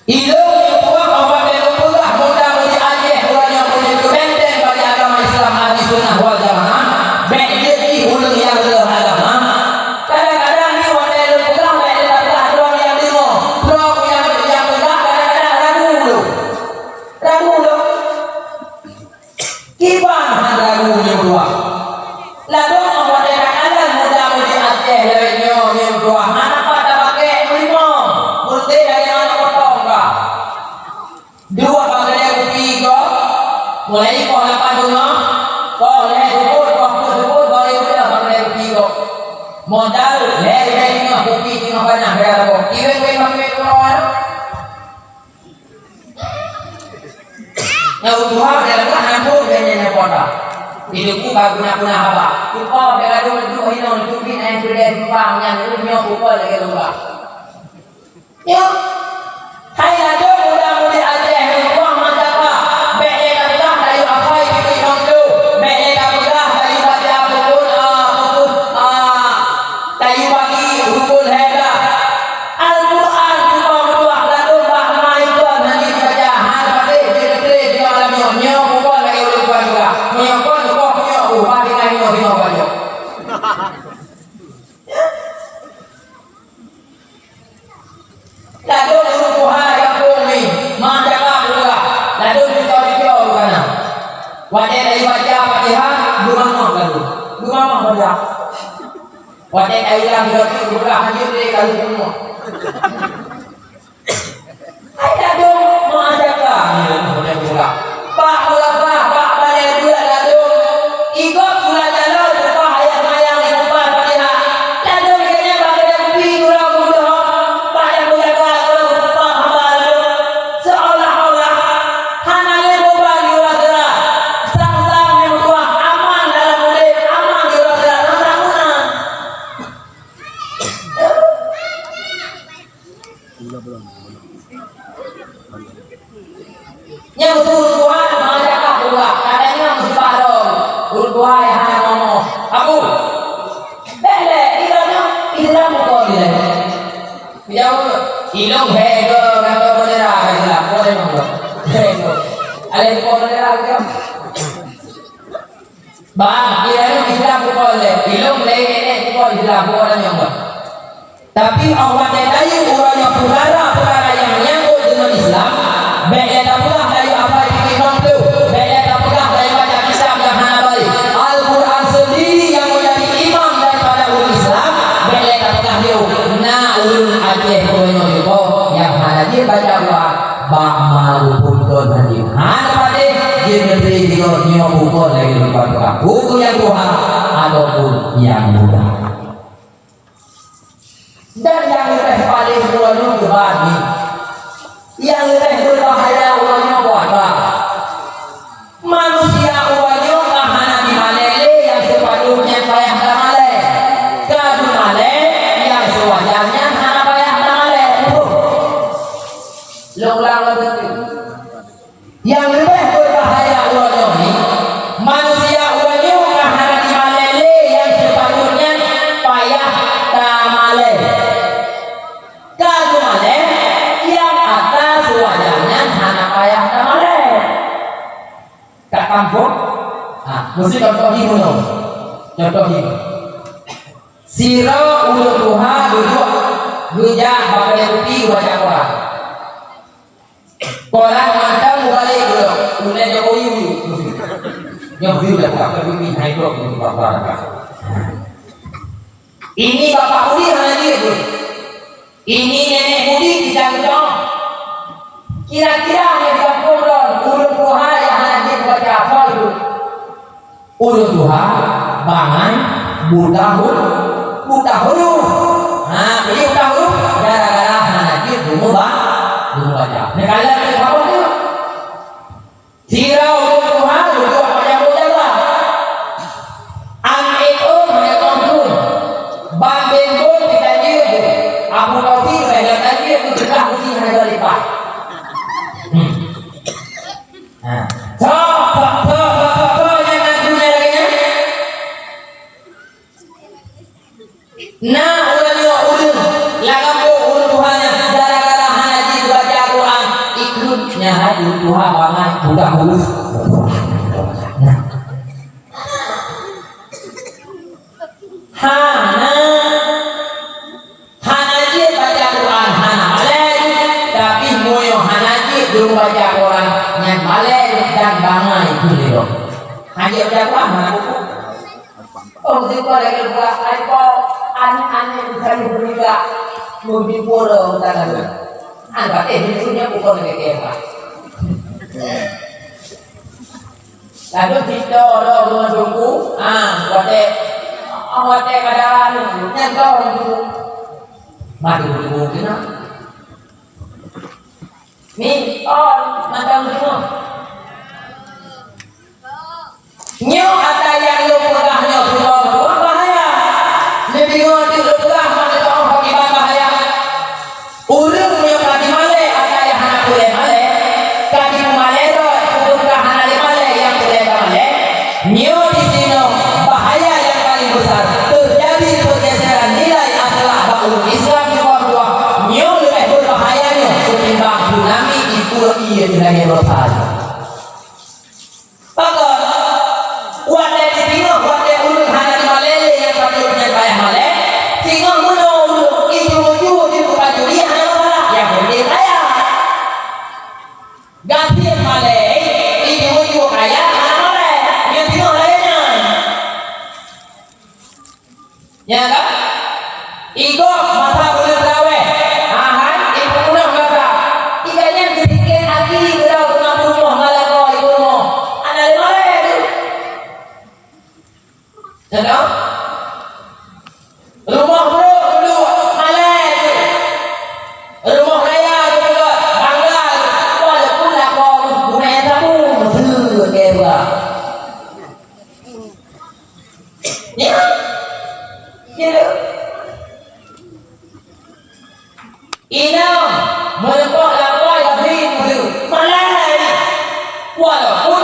Ilôn nyang puang obat nyang geupeugah muda meuri Aceh uroe nyoe beujeuet keu benteng bagi agama Islam Ahli Sunnah wal Jamaah, bèk jeuet jih ureueng nyang reuloh agama. Kadang-kadang di watèe lôn peugah bèk lôn peugah droe nyang deungoe, droe nyang, nyang peugah kadang-kadang ragu lôn. Ragu lôn. Kiban han ragu nyoe dua. Ladôm watèe takalon muda meuri Aceh lawét nyoe nyoe dua, hana pat tabakèk meulimong. Meusti lagèe manoe potong ka. Duek bak keude kupi gob, mulai poh lapan beungoh, poh lhèe seupôt, poh peuet seupôt, baru lheueh bak keude kupi gob. Modal lhèe ribèe teungoh kupi teungoh banyah bèe lakoe. Iweng-weng bak keude kupi. Nyang tuha, nyang tuha, nyang tuha, nyang tuha. Itu pun ka guna-guna haba. Tupa bela dong itu hino itu bin ayam keudeh simpang nyan ureueng nyoe pukul lagi lurah. Nyoe. Hai ladôm muda-mudi Aceh, ruang mantapa. Bèk lé tapeugah tayue hafai pike lom tu. Bèk lé tapeugah tayue baca pukul, ah, pukul, ah, tayue bagi pukul heda. Al-Quran cuma meutuah ladôm bak ma ikon hana jibaca, hana patéh, jeuet tré jeuet lam nyoe. Nyoe pukul lagi ureueng tuan juga. Nyoe kon, nyoe kon, nyoe, uh, bah tinggai nyoe, nyoe, nyoe. Ladôm ureueng tuha gampông nyoe, ma cakap peugah, ladôm cucoe-cucoe bukan na. Watèe tayue baca Fatihah, geumamoh ladôm. Geumamoh Fatihah. Watèe tayue lam droe peugah hanjeuet lé ladôm geumamoh. Hai ladôm ma cakap nyoe, geumamoh ladôm. Bak meulafah, bak balèe buet ladôm. Igob gula jaloe teupah ayat mayang di teupah Fatihah. Ladôm geuh nyan bak geuda kupi gula geuh, bak nyang geujaga gula geuh teupah haba ladôm. Seolah-olah hana lé boban di uroe akhirat. Sang-sang meutuah aman dalam udép, aman di uroe akhirat. Sang-sang meunan. Nyang beutôi ureueng tuha, meuajakah pula, kadang nyan meuseubah lom. Ureueng tuha nyang hana momoh. Abu, bèk lé, ilôn nyoe Islam bukon ilèe. Jaweueb, ilôn hèe goe, ngon goe bendera Islam, bukon ilôn goe. Hèe goe. Alèh bukon bendera, ilôn. Bang, ilôn Islam bukon lé. Ilôn lé nenek bukon Islam, bukon nyang goe. Tapi óh watèe tayue uroe nyoe peukara-peukara nyang menyangkut deungon Islam, bèk lé tapeugah tayue hafai pike lom tu, bèk lé tapeugah tayue baca kitab nyang hana balek. Al-Quran seundiri nyang meujadi imam daripada ureueng Islam, bèk lé tapeugah lé na ureueng Aceh uroe nyoe teuko nyang hana jeuet baca Quran, bak ma lôn phon kon hana jeuet. Hana patéh jeuet neutri nyoe bukon lagèe ureueng tuha, buku nyang tuha ataupun nyang muda. Dan nyang leubeh paleng uroe nyoe keuban nyoe. Nyang leubeh beubahaya uroe nyoe keuban. Manusia uroe nyoe ka hana jimalèe lé nyang seupatutnya payah tamalèe. Ka jimalèe nyang seuwajarnya hana payah tamalèe. Lôn ulang lom teuk. Nyang leubeh beubahaya uroe nyoe nyoe, manusia uroe nyoe ka hana jimalèe lé nyang seupatutnya payah tamalèe. Ka jimalèe nyang ata seuwajarnya hana payah tamalèe. Ka kampông? Ha, meusti contoh jih bunoe. Contoh jih. Sidroe ureueng tuha duduek geujak bak keudè kupi baca Quran. Koran mantong mubalek dulu. Ulèe Jokowi dulu. Nyoh dulu dah buka kedudukan hai blok dulu, Bapak. Ini Bapak Budi hana jeuet dulu. Ini Nenek Budi tidak gedong. Kira-kira nyang di kampung lôn, ureueng tuha nyang hana jeuet baca hafal dulu. Ureueng tuha, bangai, buta hu-, buta huruf. Ha, jadi buta huruf gara-gara hana jeuet geumu ba-, geumu baca. Neukalon lé saboh nyoe. Sidroe ureueng tuha duduek bak jambo jalan. An ék ôn, an ék ôn thôn. Ban bengkôn di tanjeuet. Abu Taufiq lagèe tanjeuet, geupeugah beusi hana jeuet lipat. Hmm. Ha. Tho, tho, tho, nyang na guna lagèe nyan. Na uroe nyoe ureueng lam gampông ureueng tuha nyan gara-gara hana jeuet baca Quran, ikheun nyan hai ureueng tuha bangai buta huruf. Nah. Hana, hana jeuet baca Quran, hana malèe, tapi meunyoe hana jeuet dong baca Quran, nyan malèe dan bangai keu lé droe. Hana jeuet baca Quran, hana buku. Oh, sipa lagèe budak iPhone, aneuk-aneuk bisa jeuet beureuga, meubri pura utang lagèe. An patéh jeuet nyan bukan lagèe keu apa. Lalu cerita orang dengan tungku, ah, watèe, ah, watèe kada anu, nyan kau tungku. Madu tungku kena. Ni, oh, macam tu. Nyoe ata Teujadi peugeseran nilai akhlak bak ureueng Islam di bawah nyoe leubeh beubahaya nyoe keutimbang tsunami di Turki nyang teungoh rosak. Pakon? Watèe di singoh, watèe ureueng hana jimalèe lé nyang patôt nyan payah malèe, singoh meunoe ureueng ijôk-jôk jibuka juri hana masalah, nyang penting kaya. Gasien malèe, ijôk-jôk kaya hana malèe, nyang singoh laén nyan. Ya kan? Igob masa buleuen traweh. Ahan, ipeuguna masa. Iga nyan geutiket aki geudong teungoh peurumoh ngon lakoe ibu rumoh. Hana lé malèe tu. Ya kan? Rumoh brôk dulu malèe tu. Rumoh raya tu juga bangga tu. Walaupun lakoe guna nyang sapu, meuseue keu buah. Ya. Ya. Inong, meureumpok lakoe Ibrahim tu. Malèe. Walaupun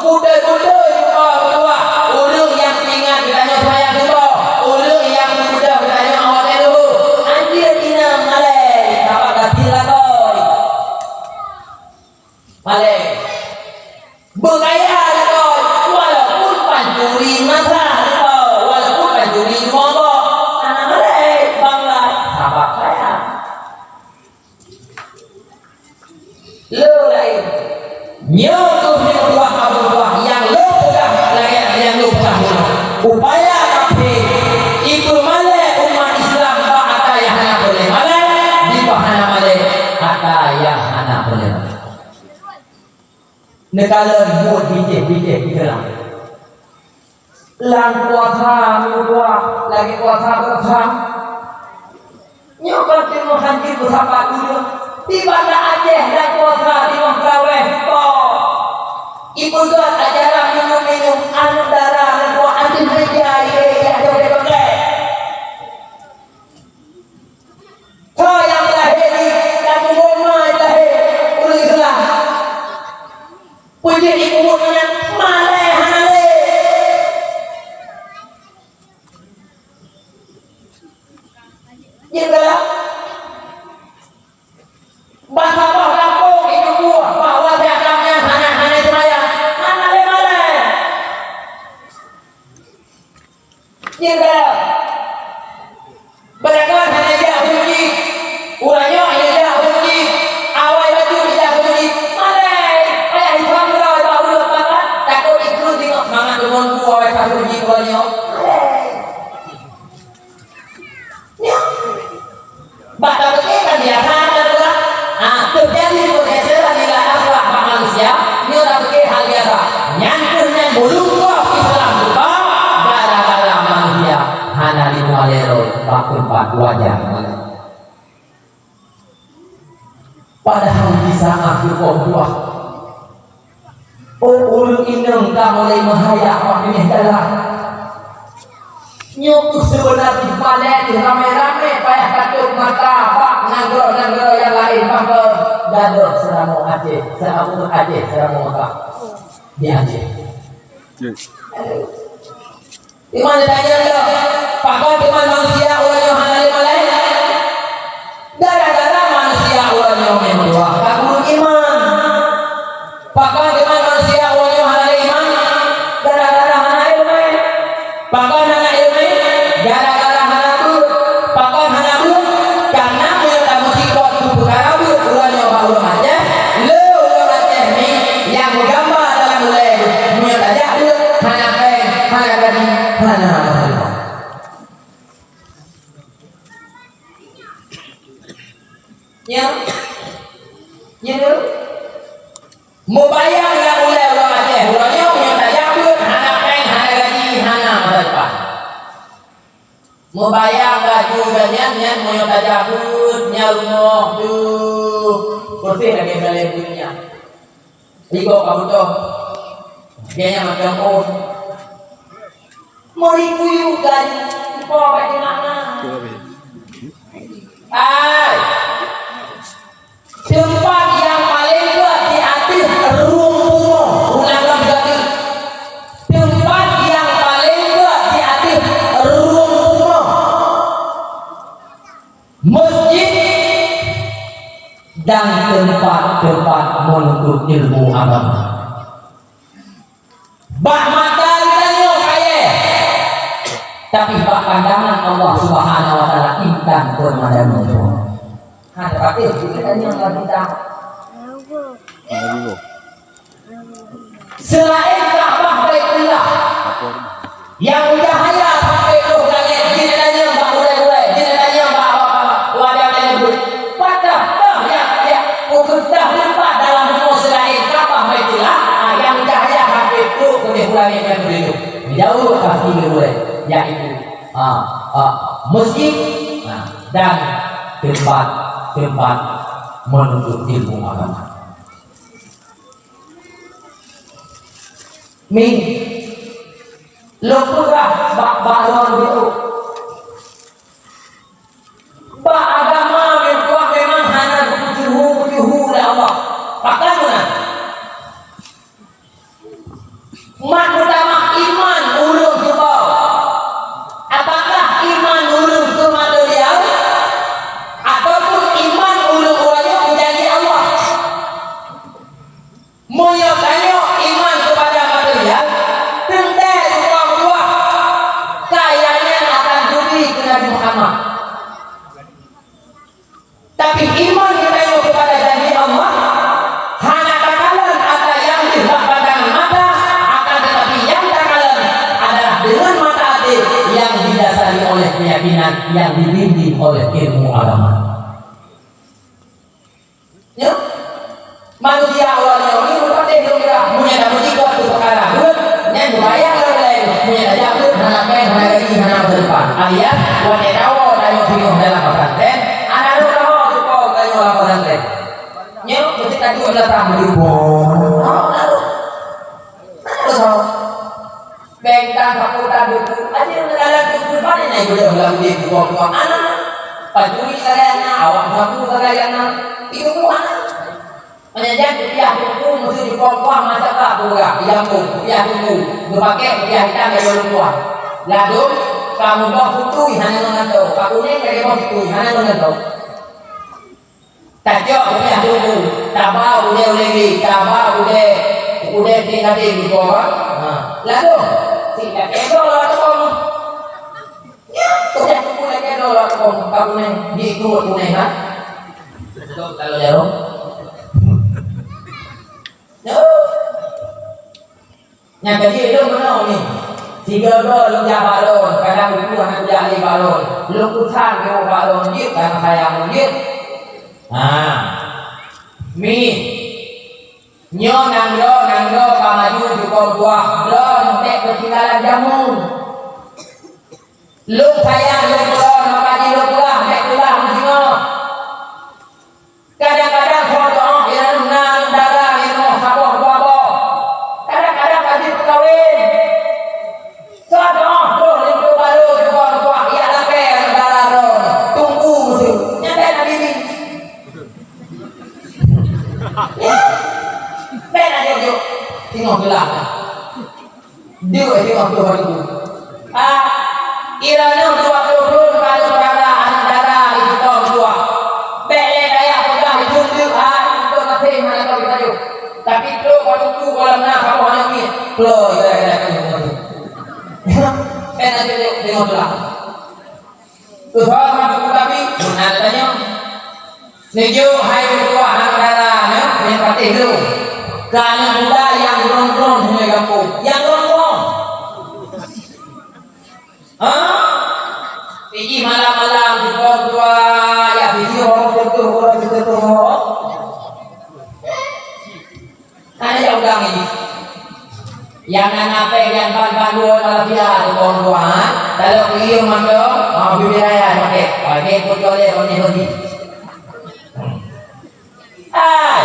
beutôi-beutôi juga keuluwa, ureueng nyang ingat geutanyoe seumayang suboh, ureueng nyang meubeudôh geutanyoe awak teuh leuhô. Anjeut inong malèe, sabab gasien lakoe. Malèe. Beugaya lakoe, walaupun pancuri masa lakoe, walaupun pancuri rumoh gob. Hana malèe, bangga, sabab kaya. Le laén. Nyoe keuh nyoe buah abu buah nyang le peugah lagèe nyang le peugah bunoe. Upaya kafé ipeumalèe umat Islam bak ata nyang hana peureulèe malèe, dibak hana malèe ata nyang hana peureulèe malèe. Neukalon buet bijéh-bijéh Islam. Lam puasa, meupuah, lagèe puasa, puasa. Nyoe kon teungoh hanjeuet meusapat ureueng. Di Banda Aceh lam puasa teungoh traweh, po. Ipeugöt ajaran minum-minum, aneuk dara, aneuk buah, aneuk meja, ye, ye, ye, ye, ye, ye. Soe nyang lahé di kamoe Boma lahé ureueng Islam. Peue jeuet ipeumuet nyan malèe hana lé. Jeuet galak. Ban saboh gampông itu buah bahwa si Adam nyan hana, hana seumayang, hana lé malèe. Jeuet galak. Beurangkat hana jak uroe jih. Uroe nyoe hana jak uroe jih. Awai bacut jak uroe jih. Malèe. Payah hisab uroe bak uroe pakat. Takot ikheun singoh mangat deungon bu awai satu jih uroe nyoe. Malèe. Nyoe. Bak tapike kan biasa, kan, bukan? Ah, teujadi peugeseran nilai akhlak bak manusia, nyoe tapike hal biasa. Nyan keuh nyang meulungkop Islam buka gara-gara manusia hana jipumalèe lom bak teumpat wajar malèe. Padahai di saát geupoh buah, oh, ureueng inong ka mulai meuhayat bak binéh dalam. Nyoe keuh seubeuna jih malèe jih ramé-ramé payah katôb mata bak nanggroe-nanggroe nyang laén, bahkan gadôh seuramoe Aceh, seuramoe Aceh, seuramoe Mekah di Aceh. Iman tanyong lom, pakon teuma manusia uroe nyoe hana lé malèe? Gara-gara manusia uroe nyoe meutuah ka kureueng iman. Pakon teuma manusia uroe nyoe hana lé iman? Gara-gara hana ileumèe. Pakon hana ileumèe? Gara-gara hana beuet. Pakon hana beuet? Karena meunyoe tameusikrot keu peukara beuet uroe nyoe bak ureueng Aceh, le ureueng Aceh nyoe nyang meugamba dalam ulèe, meunyoe tajak beuet, hana péng, hana gaji, hana masalah. Ya. Ya, tu. Mubayang lam ulèe ureueng Aceh, uroe nyoe meunyoe tajak beuet, hana péng, hana gaji, hana masa depan. Mubayang laju gobnyan, nyan meunyoe tajak beuet, nyan rumoh, deuh, peureséh lagèe balèe beuet nyan. Igob ka beutôi. Gaya macam oh. Meuri kuyuek gari, ipo bak jeumakna. Ai. Teumpat nyang paleng gèt di ateueh rueng bumoe, ulang lom gaki. Teumpat nyang paleng gèt di ateueh menuntut ilmu agama. Bak mata geutanyoe kayèe, tapi bak pandangan Allah Subhanahu wa Taala intan peumadani. Hana patéh geutanyoe lam kita. Seulaén Ka'bah Baitullah nyang meucahya sampoe troh langét, jeuet tanyong bak gurèe-gurèe, jeuet tanyong bak, bak, bak, bak wadah nyang leubeh. Padahai nyang, nyang, peugah teumpat dalam rumoh seulaén Ka'bah Baitullah, ah, nyang meucahya sampoe troh keuneuk u langét nyang keudua. Jaweueb pasti gurèe, yaitu, ah, ah, masjid, ah, dan teumpat-teumpat menuntut ilmu agama. Mi, lôn peugah bak, bak droeneuh, bak agama meutuah memang hana geupeuceuhu-peuceuhu lé Allah. Pakon meunan? Mat meutamah iman ureueng keu Po. Apakah iman ureueng keu material, ataupun iman ureueng keu janji Allah? Meunyoe tanyoe iman keupada material, teuntèe rupa-rupa kaya nyan akan geubri keu Nabi Muhammad. Tapi iman geutanyoe keupada janji Allah hana takalon atra nyang deuh bak pandangan mata, akan tetapi nyang takalon adalah deungon mata até nyang didasari oleh keuyakinan nyang dibimbing oleh ilmu agama. Nyoe, manusia awaknyoe nyoe meupatéh lôn kira, meunyoe tapuji keu peukara buet, nyan beubayang lom lé, meunyoe tajak buet hana péng, hana gaji, hana masa depan. Alias, watèe tawoe tanyoe singoh dalam pesantren, hana rôh tawoe teuko tanyoe lam pesantren. Nyoe, meusti taduek lam beulakang beujeuet. Oh, hana rôh. Hana rôh tawoe. Bèk tan sapeue tan duku, aja neugala duku, bani na ibudoh lam udép bukoe-bukoe aneuk. Pancuri sagai aneuk, awak sapu sagai aneuk, itu pun aneuk. Meunyo jan kupiah duku, meusti jipong-pong masa ka peugah, di gampông, kupiah duku, geupakèk kupiah itam lagèe lumpuan. Ladôm, ka meuboh sutui hana ngon gantoe, ka kunéng lagèe boh sutui hana ngon gantoe. Tacok udép tumu, taba udép ulèe, taba udép, udép tinggadeng di bawah. Ha, lalu, si kakek dua lah tukang. Ya, udép tumu lagi dua lah tukang. Tukang kunéng, di ikut kunéng, ha? Betul, kalau jarum. Ya. Nyang ka jeuet lôn meunoe mi. Sigoe-goe lôn jak bak lôn, kadang buku hana kujak lé bak lôn. Lôn pesan keu bak lôn, jeuet ka sayang lôn, jeuet. Ha. Mi. Nyoe nanggroe, nanggroe ka maju jukông tuah. Droeneuh bèk keutinggalan jameun. Lôn sayang lôn droeneuh, maka jih lôn peugah, bèk peugah meusingoh. Kadang-kadang soe teuôh nyang na dara nyang saboh dua boh. Kadang-kadang ka jeuet peukawen. Soe teuôh troh linto barô, cuba-cuba jak lakèe aneuk dara droe. Teungku meusu. Nyan bèk na bibi. Ya. Bèk na jok-jok. Singoh geulah. Duek singoh troh baru. Ah, iroh nyoe dua ploh thon baru peurara aneuk dara di Cukong tuah. Bèk lé kaya peugah di Cukong, ah, untuk masih mana kau dipajuk. Tapi troh baru ku kolam na kamoe hana ngieng. Ploh gara-gara kau nyoe. Bèk na jok-jok singoh geulah. Keuhai meutuku Nabi, meunan tanyong. Neujok hai meutuah aneuk dara nyoe, nyang patéh lôn. Keu aneuk muda nyang ron-ron huna gampông. Nyang ron-ron. Ha? Pih jih malam-malam jukông tuah, ya, bisi orang tutuh, orang tutuh. Hana jak udang nyan. Nyang na, na péng nyan ban-ban dua malam dia tu kawan tuan. Kalau kuyueng mantong, ha, bibir raya sakét. Ha, dia pun colek orang ni bagi. Hai.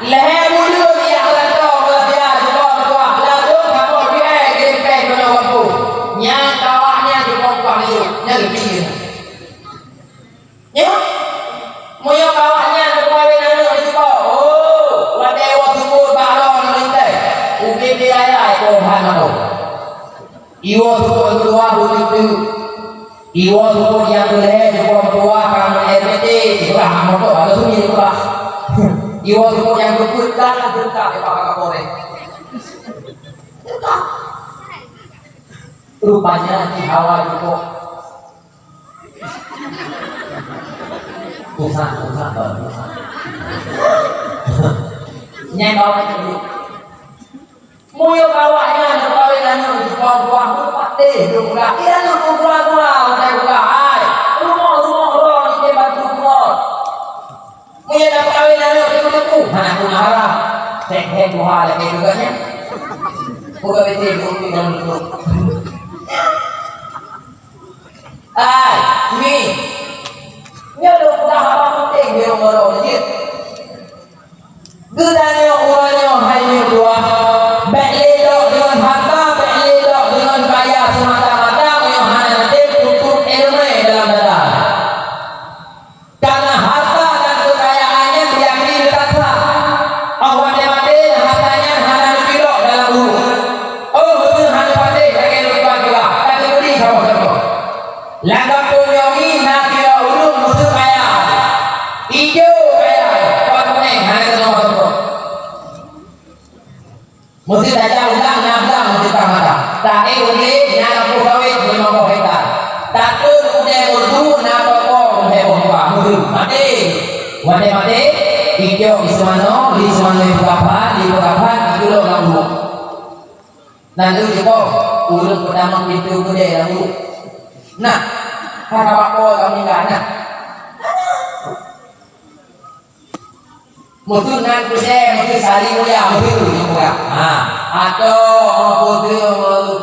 Lhèe buleuen jak rantau malam dia tu kawan tuan. Lalu kamoe biaya kirim péng keu orang kampung. Nyan kawak nyan tu kawan tuan ni. Nyan lebih. Nyoe, meunyoe kawak nyan geukawén aneuk di sikoe, oh, watèe iwoe sukôt bak droe ngon lintèe, ubé pih raya, eh, Tuhan mantong. Iwoe sukôt nyang keudua, buet teuk. Iwoe sukôt nyang keulhèe, sukôt meutuah, ka ngon air mata, dipeugah, mantong, atau sunyi dipeugah. Iwoe sukôt nyang Bukan teuka di Pak Kapolres. Teuka. Rupanya di hawa juga. Susah, susah, susah. Nyai bawa itu. Meunyoe awaknyan geukawén aneuk jipeubuah, meupatéh lôn peugah, "Kira lôn peugah-peugah, watèe peugah, hai, rumoh-rumoh droe jitém bantu bunoe." Meunyoe na peukawén aneuk jipeubuah, hana peue haram. Sek-sek tuha lagèe geuh nyan. Peugah beutôi lôn peugah lôn. Hai, mi. Nyoe lôn peugah haba penting di rumoh droe jih. Geutanyoe uroe nyoe hai nyoe dua, bèk lé dok deungon hareuta, bèk lé dok deungon kaya seumata-mata meunyoe hana neutem peuet ileumèe dalam dada. Karena harta dan kekayaan nyan diyakini that-that. Óh watèe maté, harta nyan hana neutilok dalam buleuen. Óh beutôi hana patéh lagèe lôn tuan peugah, ka teupeudi saboh contoh. Lam gampông nyoe na sidroe ureueng meuseu kaya. Ijo kaya, kon kunéng hana keunong mantong. Meuseu tajak u blang na blang meuseu ka mata. Taék u glé na lampôh sawét limong boh hekta. Tateun u dèe meureudu na toko lhèe boh muka. Meuseu maté. Watèe maté, icok iseumanoe, li seumanoe ipeukaphan, li peukaphan, iculok lam uruek. Nyan lheueh jipoh, ureueng peutamong pintoe keudè lam uruek. Nah, ka sabab po ka meuninggai, nah. Meuseu nan keudè, meuseu sari mulia, meuseu nyang mulia. Ha, atau, oh, peue teu,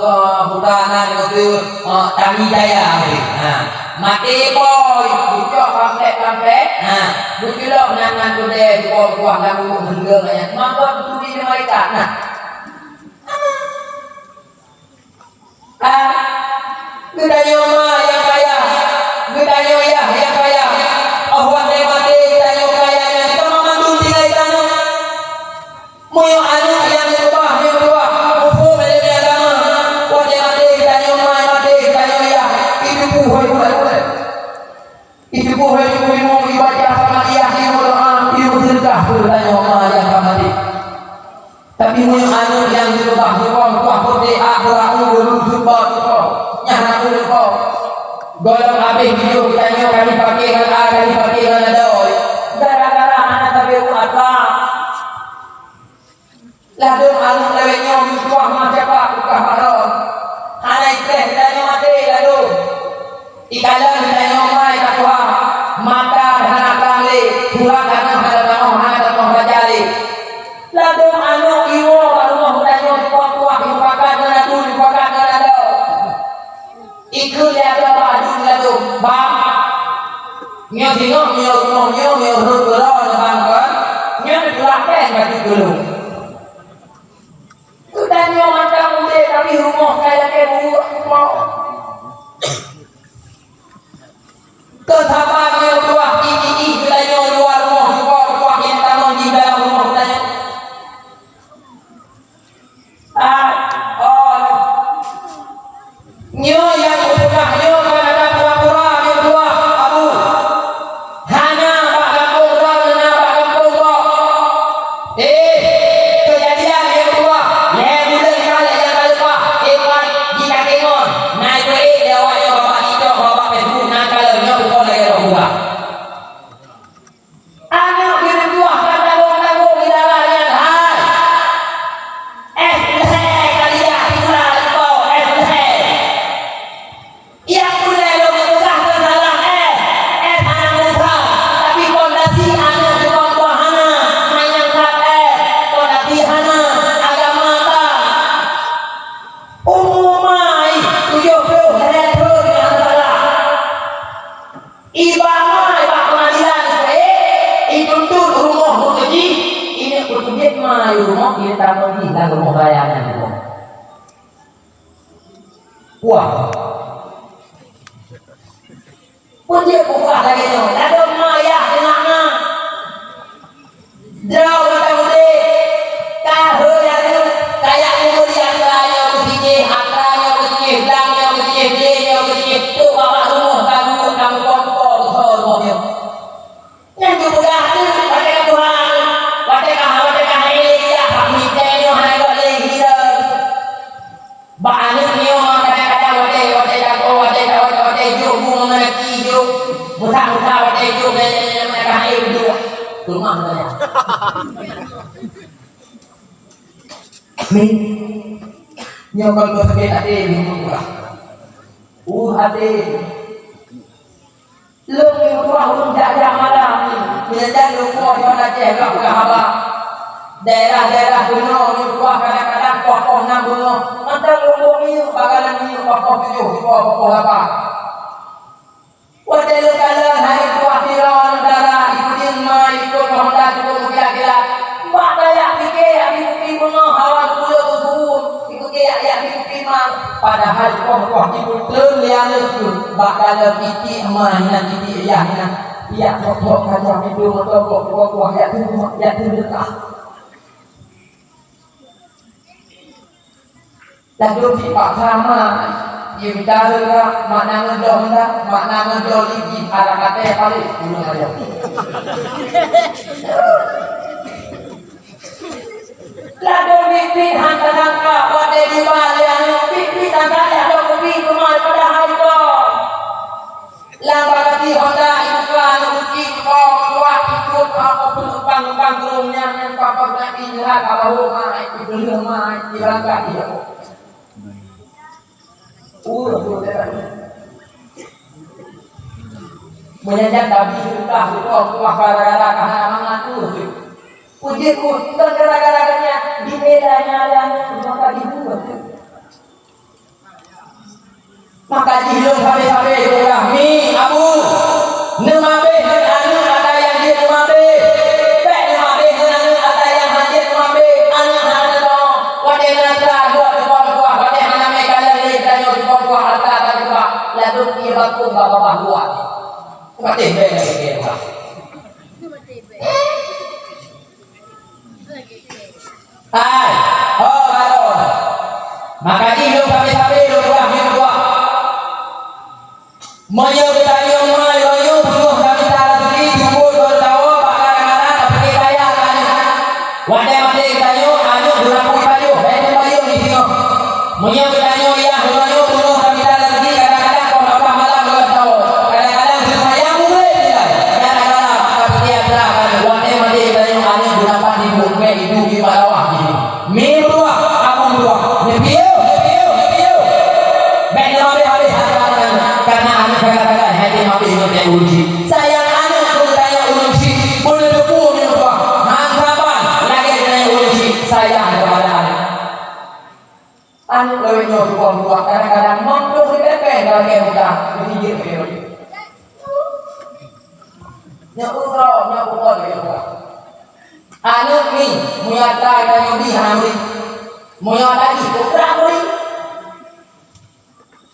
oh, buka nan, meuseu, oh, Tami Jaya, meuseu. Ha, maté po, geucok pamplet-pamplet. Ha, geuculok nan, nan keudè, geupoh kuah lam uruek meuseu nyan. Mangkot turi di malaikat. Nah. Ah, geutanyoe ma nyang kaya, geutanyoe yah nyang kaya. Óh watèe maté geutanyoe kaya nyan teuma mandum tinggai tanoh. Meunyoe aneuk nyang geukeubah nyang dua, muphom ilèe agama, watèe maté geutanyoe ma maté geutanyoe yah, itu puhôi bulat-bulat. Itu boh laju ilmu ibadah sama dia ilmu doa, ilmu sedekah, geutanyoe ma nyang ka maté. Tapi meunyoe aneuk nyang geukeubah, geukeubah, geukeubah, geukeubah, geukeubah, nyan hana geukeubah. Gohlom habéh jijôh geutanyoe ka jipaké ngon a, ka jipaké ngon adoe. Gara-gara hana tabeuet akhlak. Ladôm aneuk lawét nyoe meutuah meucapak tukang haram. Hana ipreh geutanyoe maté ladôm. Ikalon geutanyoe mai ka tuha, mata hana trang lé, surat hana hana tamoh hana tamoh raja lé. Ladôm aneuk iwoe bak rumoh geutanyoe jipakat ngon atu, jipakat ngon adoe. Ikheun lé adoe bak adu ladôm, "Bang, nyoe singoh, nyoe rumoh nyoe, nyoe rhot keudroe nyoe bang kon, nyoe neutulak péng bak jih keu lôn." Geutanyoe mantong udép, tapi rumoh kai lakèe buet rumoh. Keu saban nyoe tuah i, i, i, geutanyoe luwa rumoh, tuah, tuah nyang tamong di dalam rumoh geutanyoe. Ah, oh. Nyoe nyang kupeugah nyoe kon ada pura-pura nyoe tuah, Abu. Hana bak gampông droe, hana bak gampông gob. Eh, keujadian nyang tuah, lhèe buleuen ka lhèe nyang ka leupah, eh, pat jikakèe ngon. Na ipeue lé awak nyoe bak TikTok, bak Facebook, na kalon nyoe bukon lagèe roh budak. Aneuk geuneuk tuah ka tanggong-tanggong di dalam nyan hai. Eh, lhèe ka dijak sikula leuko, eh, lhèe. Nyang peureulèe lôn peugah keu salah, eh, eh, hana meusa, tapi pondasi aneuk jeuet tuah hana, manyang that, eh, pondasi hana, agama that. Umu mai tujoh ploh lhèe thôn nyang salah. Iba ma bak peungadilan, eh, ituntut rumoh mukeujih, ineuk peuteubiet ma rumoh, ineuk tamong jih lam rumoh raya nyan rumoh. Wah. Peujeuet peugah lagèe nyoe, ladôm ma yah deungon na. Droe gata udép, ka hôi aneuk, kajak uroe di atra nyoe keu sijih, atra nyoe keu sijih, blang nyoe keu sijih, glé nyoe keu sijih, trok bak rumoh ka buet ka meuko-meuko keu soe rumoh nyoe. Nyan geupeugah teuk watèe ka tuha, watèe ka, watèe Ni, nyoe kon beusakét até lôn tuah. Uh, até. Lôn tuah ulôn jak-jak malam ni. Meunyo jan lôn tuah nyoe Aceh lôn peugah haba. Daerah-daerah bunoe lôn tuah kadang-kadang poh-poh nam beungoh. Mantong lôn buet miyueb, bak galan miyueb poh-poh tujoh, poh-poh lapan. Watèe lôn kalon hai tuah sidroe aneuk dara, ikutin ma, ikut honda cukup meukilat-kilat. Bak tajak pike, yak pike beungoh, hawa geupeuleueng geupeue, ikutin yak, yak pike ma. Padahai poh-poh jipeuteun lé aneuk tu, bak kalon titik ma, inan titik yah, inan. Yak sok-sok kaca pintoe moto, gok, gok, gok, yak tu, yak tu deukah. Ladôm sipaksa ma, jimita leuka, makna ngeudong dah, makna ngeudong liji, ala katai paléh, ulôn ayah. Ladôm biet-biet han tangka, watèe diba lé aneuk, biet-biet tangka lé aneuk kupi teuma padahai kong. Lam bagasi honda ibuka, neubuki, ipo, meukuah, ikut, aku penumpang-numpang geurông nyan, nyan papa geunak ingat, abah rumah, ikut geuleuh mai, ibarangkat dia. Uh, uh, uh. Meunyan jan tabi seutah, seutah, seutah, gara-gara ka hana mangat tu. Puji ku, bukan gara-gara geuhnyan, dibela nyawa, maka dibunuh. Maka jih lôn sabe-sabe peugah, "Mi, Abu, neumabeh ngon aneuk ata nyang jeuet neumabeh. Bèk neumabeh ngon aneuk ata nyang hana jeuet neumabeh, aneuk hana teuh. Watèe na tra duek teupeue-teupeue, watèe hana mè kalon lé tanyoe teupeue-teupeue harta ka teuba, ladôm ie bakong bak babah luwa." Watèe bèk lagèe nyan. Hai, ho, lalu. Maka jih lôn sabe-sabe lôn peugah nyoe dua. Meunyoe geutanyoe meunyoe beungoh ka mita raseuki, jumbo dua tawa, bak kadang-kadang ka pike kaya ka aneuk. Watèe maté geutanyoe, aneuk beurapui pajoh, eh, payong di singoh. Meunyoe geutanyoe yah, meunyoe beungoh ka mita raseuki, kadang-kadang kon babah malam dua tawa. Kadang-kadang seumayang mulai nilai. Kadang-kadang bak ka pike atra ka aneuk. Watèe maté geutanyoe, aneuk beurapui di buet, ibu di bawah di sini. Mi meutuah, aku meutuah. Neupiôh, neupiôh, neupiôh. Bèk neuhabéh-habéh hareuta nyan, kareuna aneuk sagai-sagai hana jihabéh ngon teuh ureueng chik. Sayang aneuk keu geutanyoe ureueng chik, beuneuteupeu mi meutuah. Han saban lagèe geutanyoe ureueng chik sayang keupada aneuk. Aneuk lawét nyoe tuha meutuah, kadang-kadang mampu sipèng-pèng lagèe muda, beutijeuet lagèe nyoe. Nyoe uroe, nyoe uroe lagèe nyoe. Aneuk mi, meunyoe atra geutanyoe bi hana meuri. Meunyoe atra jih, peue brat meuri.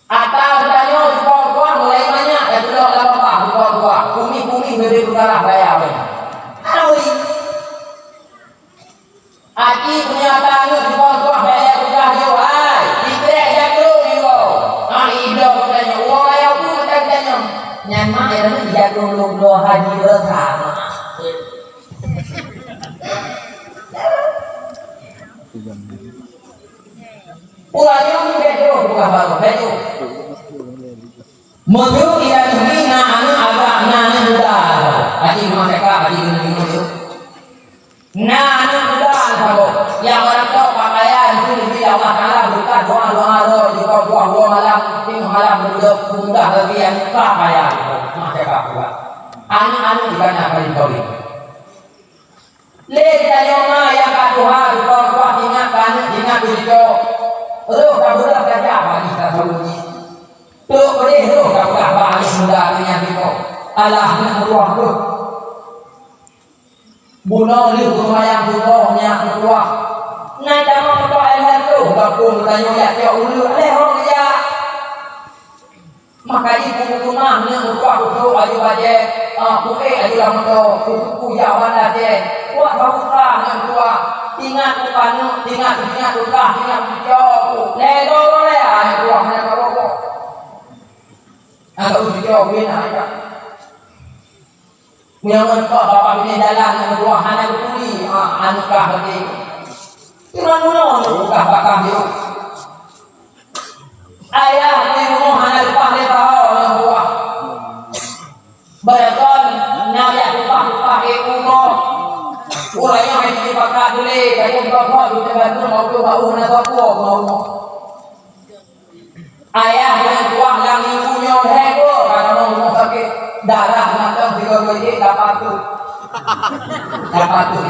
Atra geutanyoe jipong-pong mulai manyak, tapeulok lam babah jipong-pong. Pumi-pumi bèbèe peugarah raya ulèe. Hana meuri. Aki meunyoe atra aneuk jipong-pong bèk lé peugah jih, "Hai, itrek jago iwoe." Ah, idong geutanyoe, "Woe raya peue mata geutanyoe?" Nyan mak, ya, jago lôn bloe haji rasa. Ulah nyoe bèk jroh buka baru, bèk jroh. Meunyoe ia nyoe na aneuk agak, na aneuk muda, aji meucakap, aji geuneuk nyoe. Na aneuk muda saboh, nyang barangkaho pakaian jih dibri Allah Taala beureukat doa-doa droe, jipeubuah dua malam, tiep malam beudôh, mudah lagèe nyang ka kaya, meucakap buka. Aneuk-aneuk jih ka na paléng kawin. Lé geutanyoe ma nyang ka tuha, tuha-tuha ingat keu aneuk, ingat keu cucoe. Roh ka beureuh tajak bak jih tasaweue jih. Trok peudeh roh ka peugah bak aneuk muda nyan jinoe, "Alah, aneuk meutuah kheueh. Bunoe lheueh beuseumayang suboh nyan meutuah. Nyan tamong meutuah ilèe roh gampông geutanyoe jak cok uleue, lhèe hông geujak." Maka jih peukeumah nyan meutuah khusyuk aju bajèe, ah, peuék aju lam moto, keu suku jak Banda Aceh. Wak saboh nyan meutuah, ingat keu paneuk, ingat, ingat keu kah, ingat keu cucoe. Lhèe goe lé aneuk meutuah nyan ka boh-boh. Atau cucoe wina aja. Meunyoe ngon kah babah binéh dalam nyang meutuah hana geuturi, ah, aneuk kah lagèe. Teuma bunoe aneuk kah bakah jih. Ayah di rumoh hana leupah lé saho nyang meutuah. Beureugon na jak leupah-leupah lé uroe. Uroe Ayah nyang tuah lam minggu nyoe lhèe goe, ka tamong rumoh sakét, darah mantong sigoe-goe jih ka patut. Ka patut.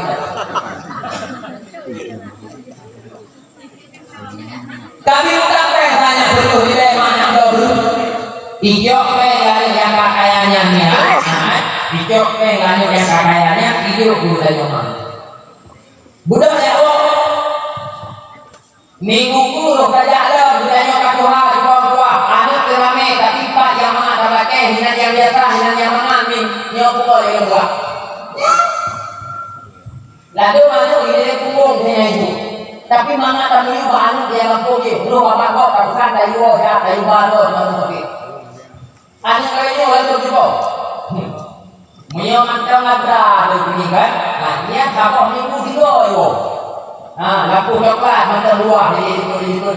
Tapi utang péng banyak beutôi ilée manyak doh. Ijok péng lalek nyang ka kaya nyan nyan. Ijok péng lalek nyang ka kaya nyan, ijok geutanyoe ma. Budak nyan, oh. Minggu ku roh tajak lom, geutanyoe ka tuha, jukong tuha. Aneuk teuramé, tapi pat nyang mangat talakée, hinan nyang biasa, hinan nyang mangat, min. Nyoe pukon lé buah. Ladôm aneuk ilée punggong keu nyan ibu. Tapi mangat tamiyueb bak aneuk nyang lampôh jih, lôn babah gob ka peusan tayue jak, tayue ba droe ngon aneuk jih. Aneuk laén nyoe langsung jibôh. Hmm. Meunyoe mantong atra lôn keuneuk kan, ha, nyan saboh minggu tiga jibôh. Ha, lampôh coklat mantong luwah di, di, di, di,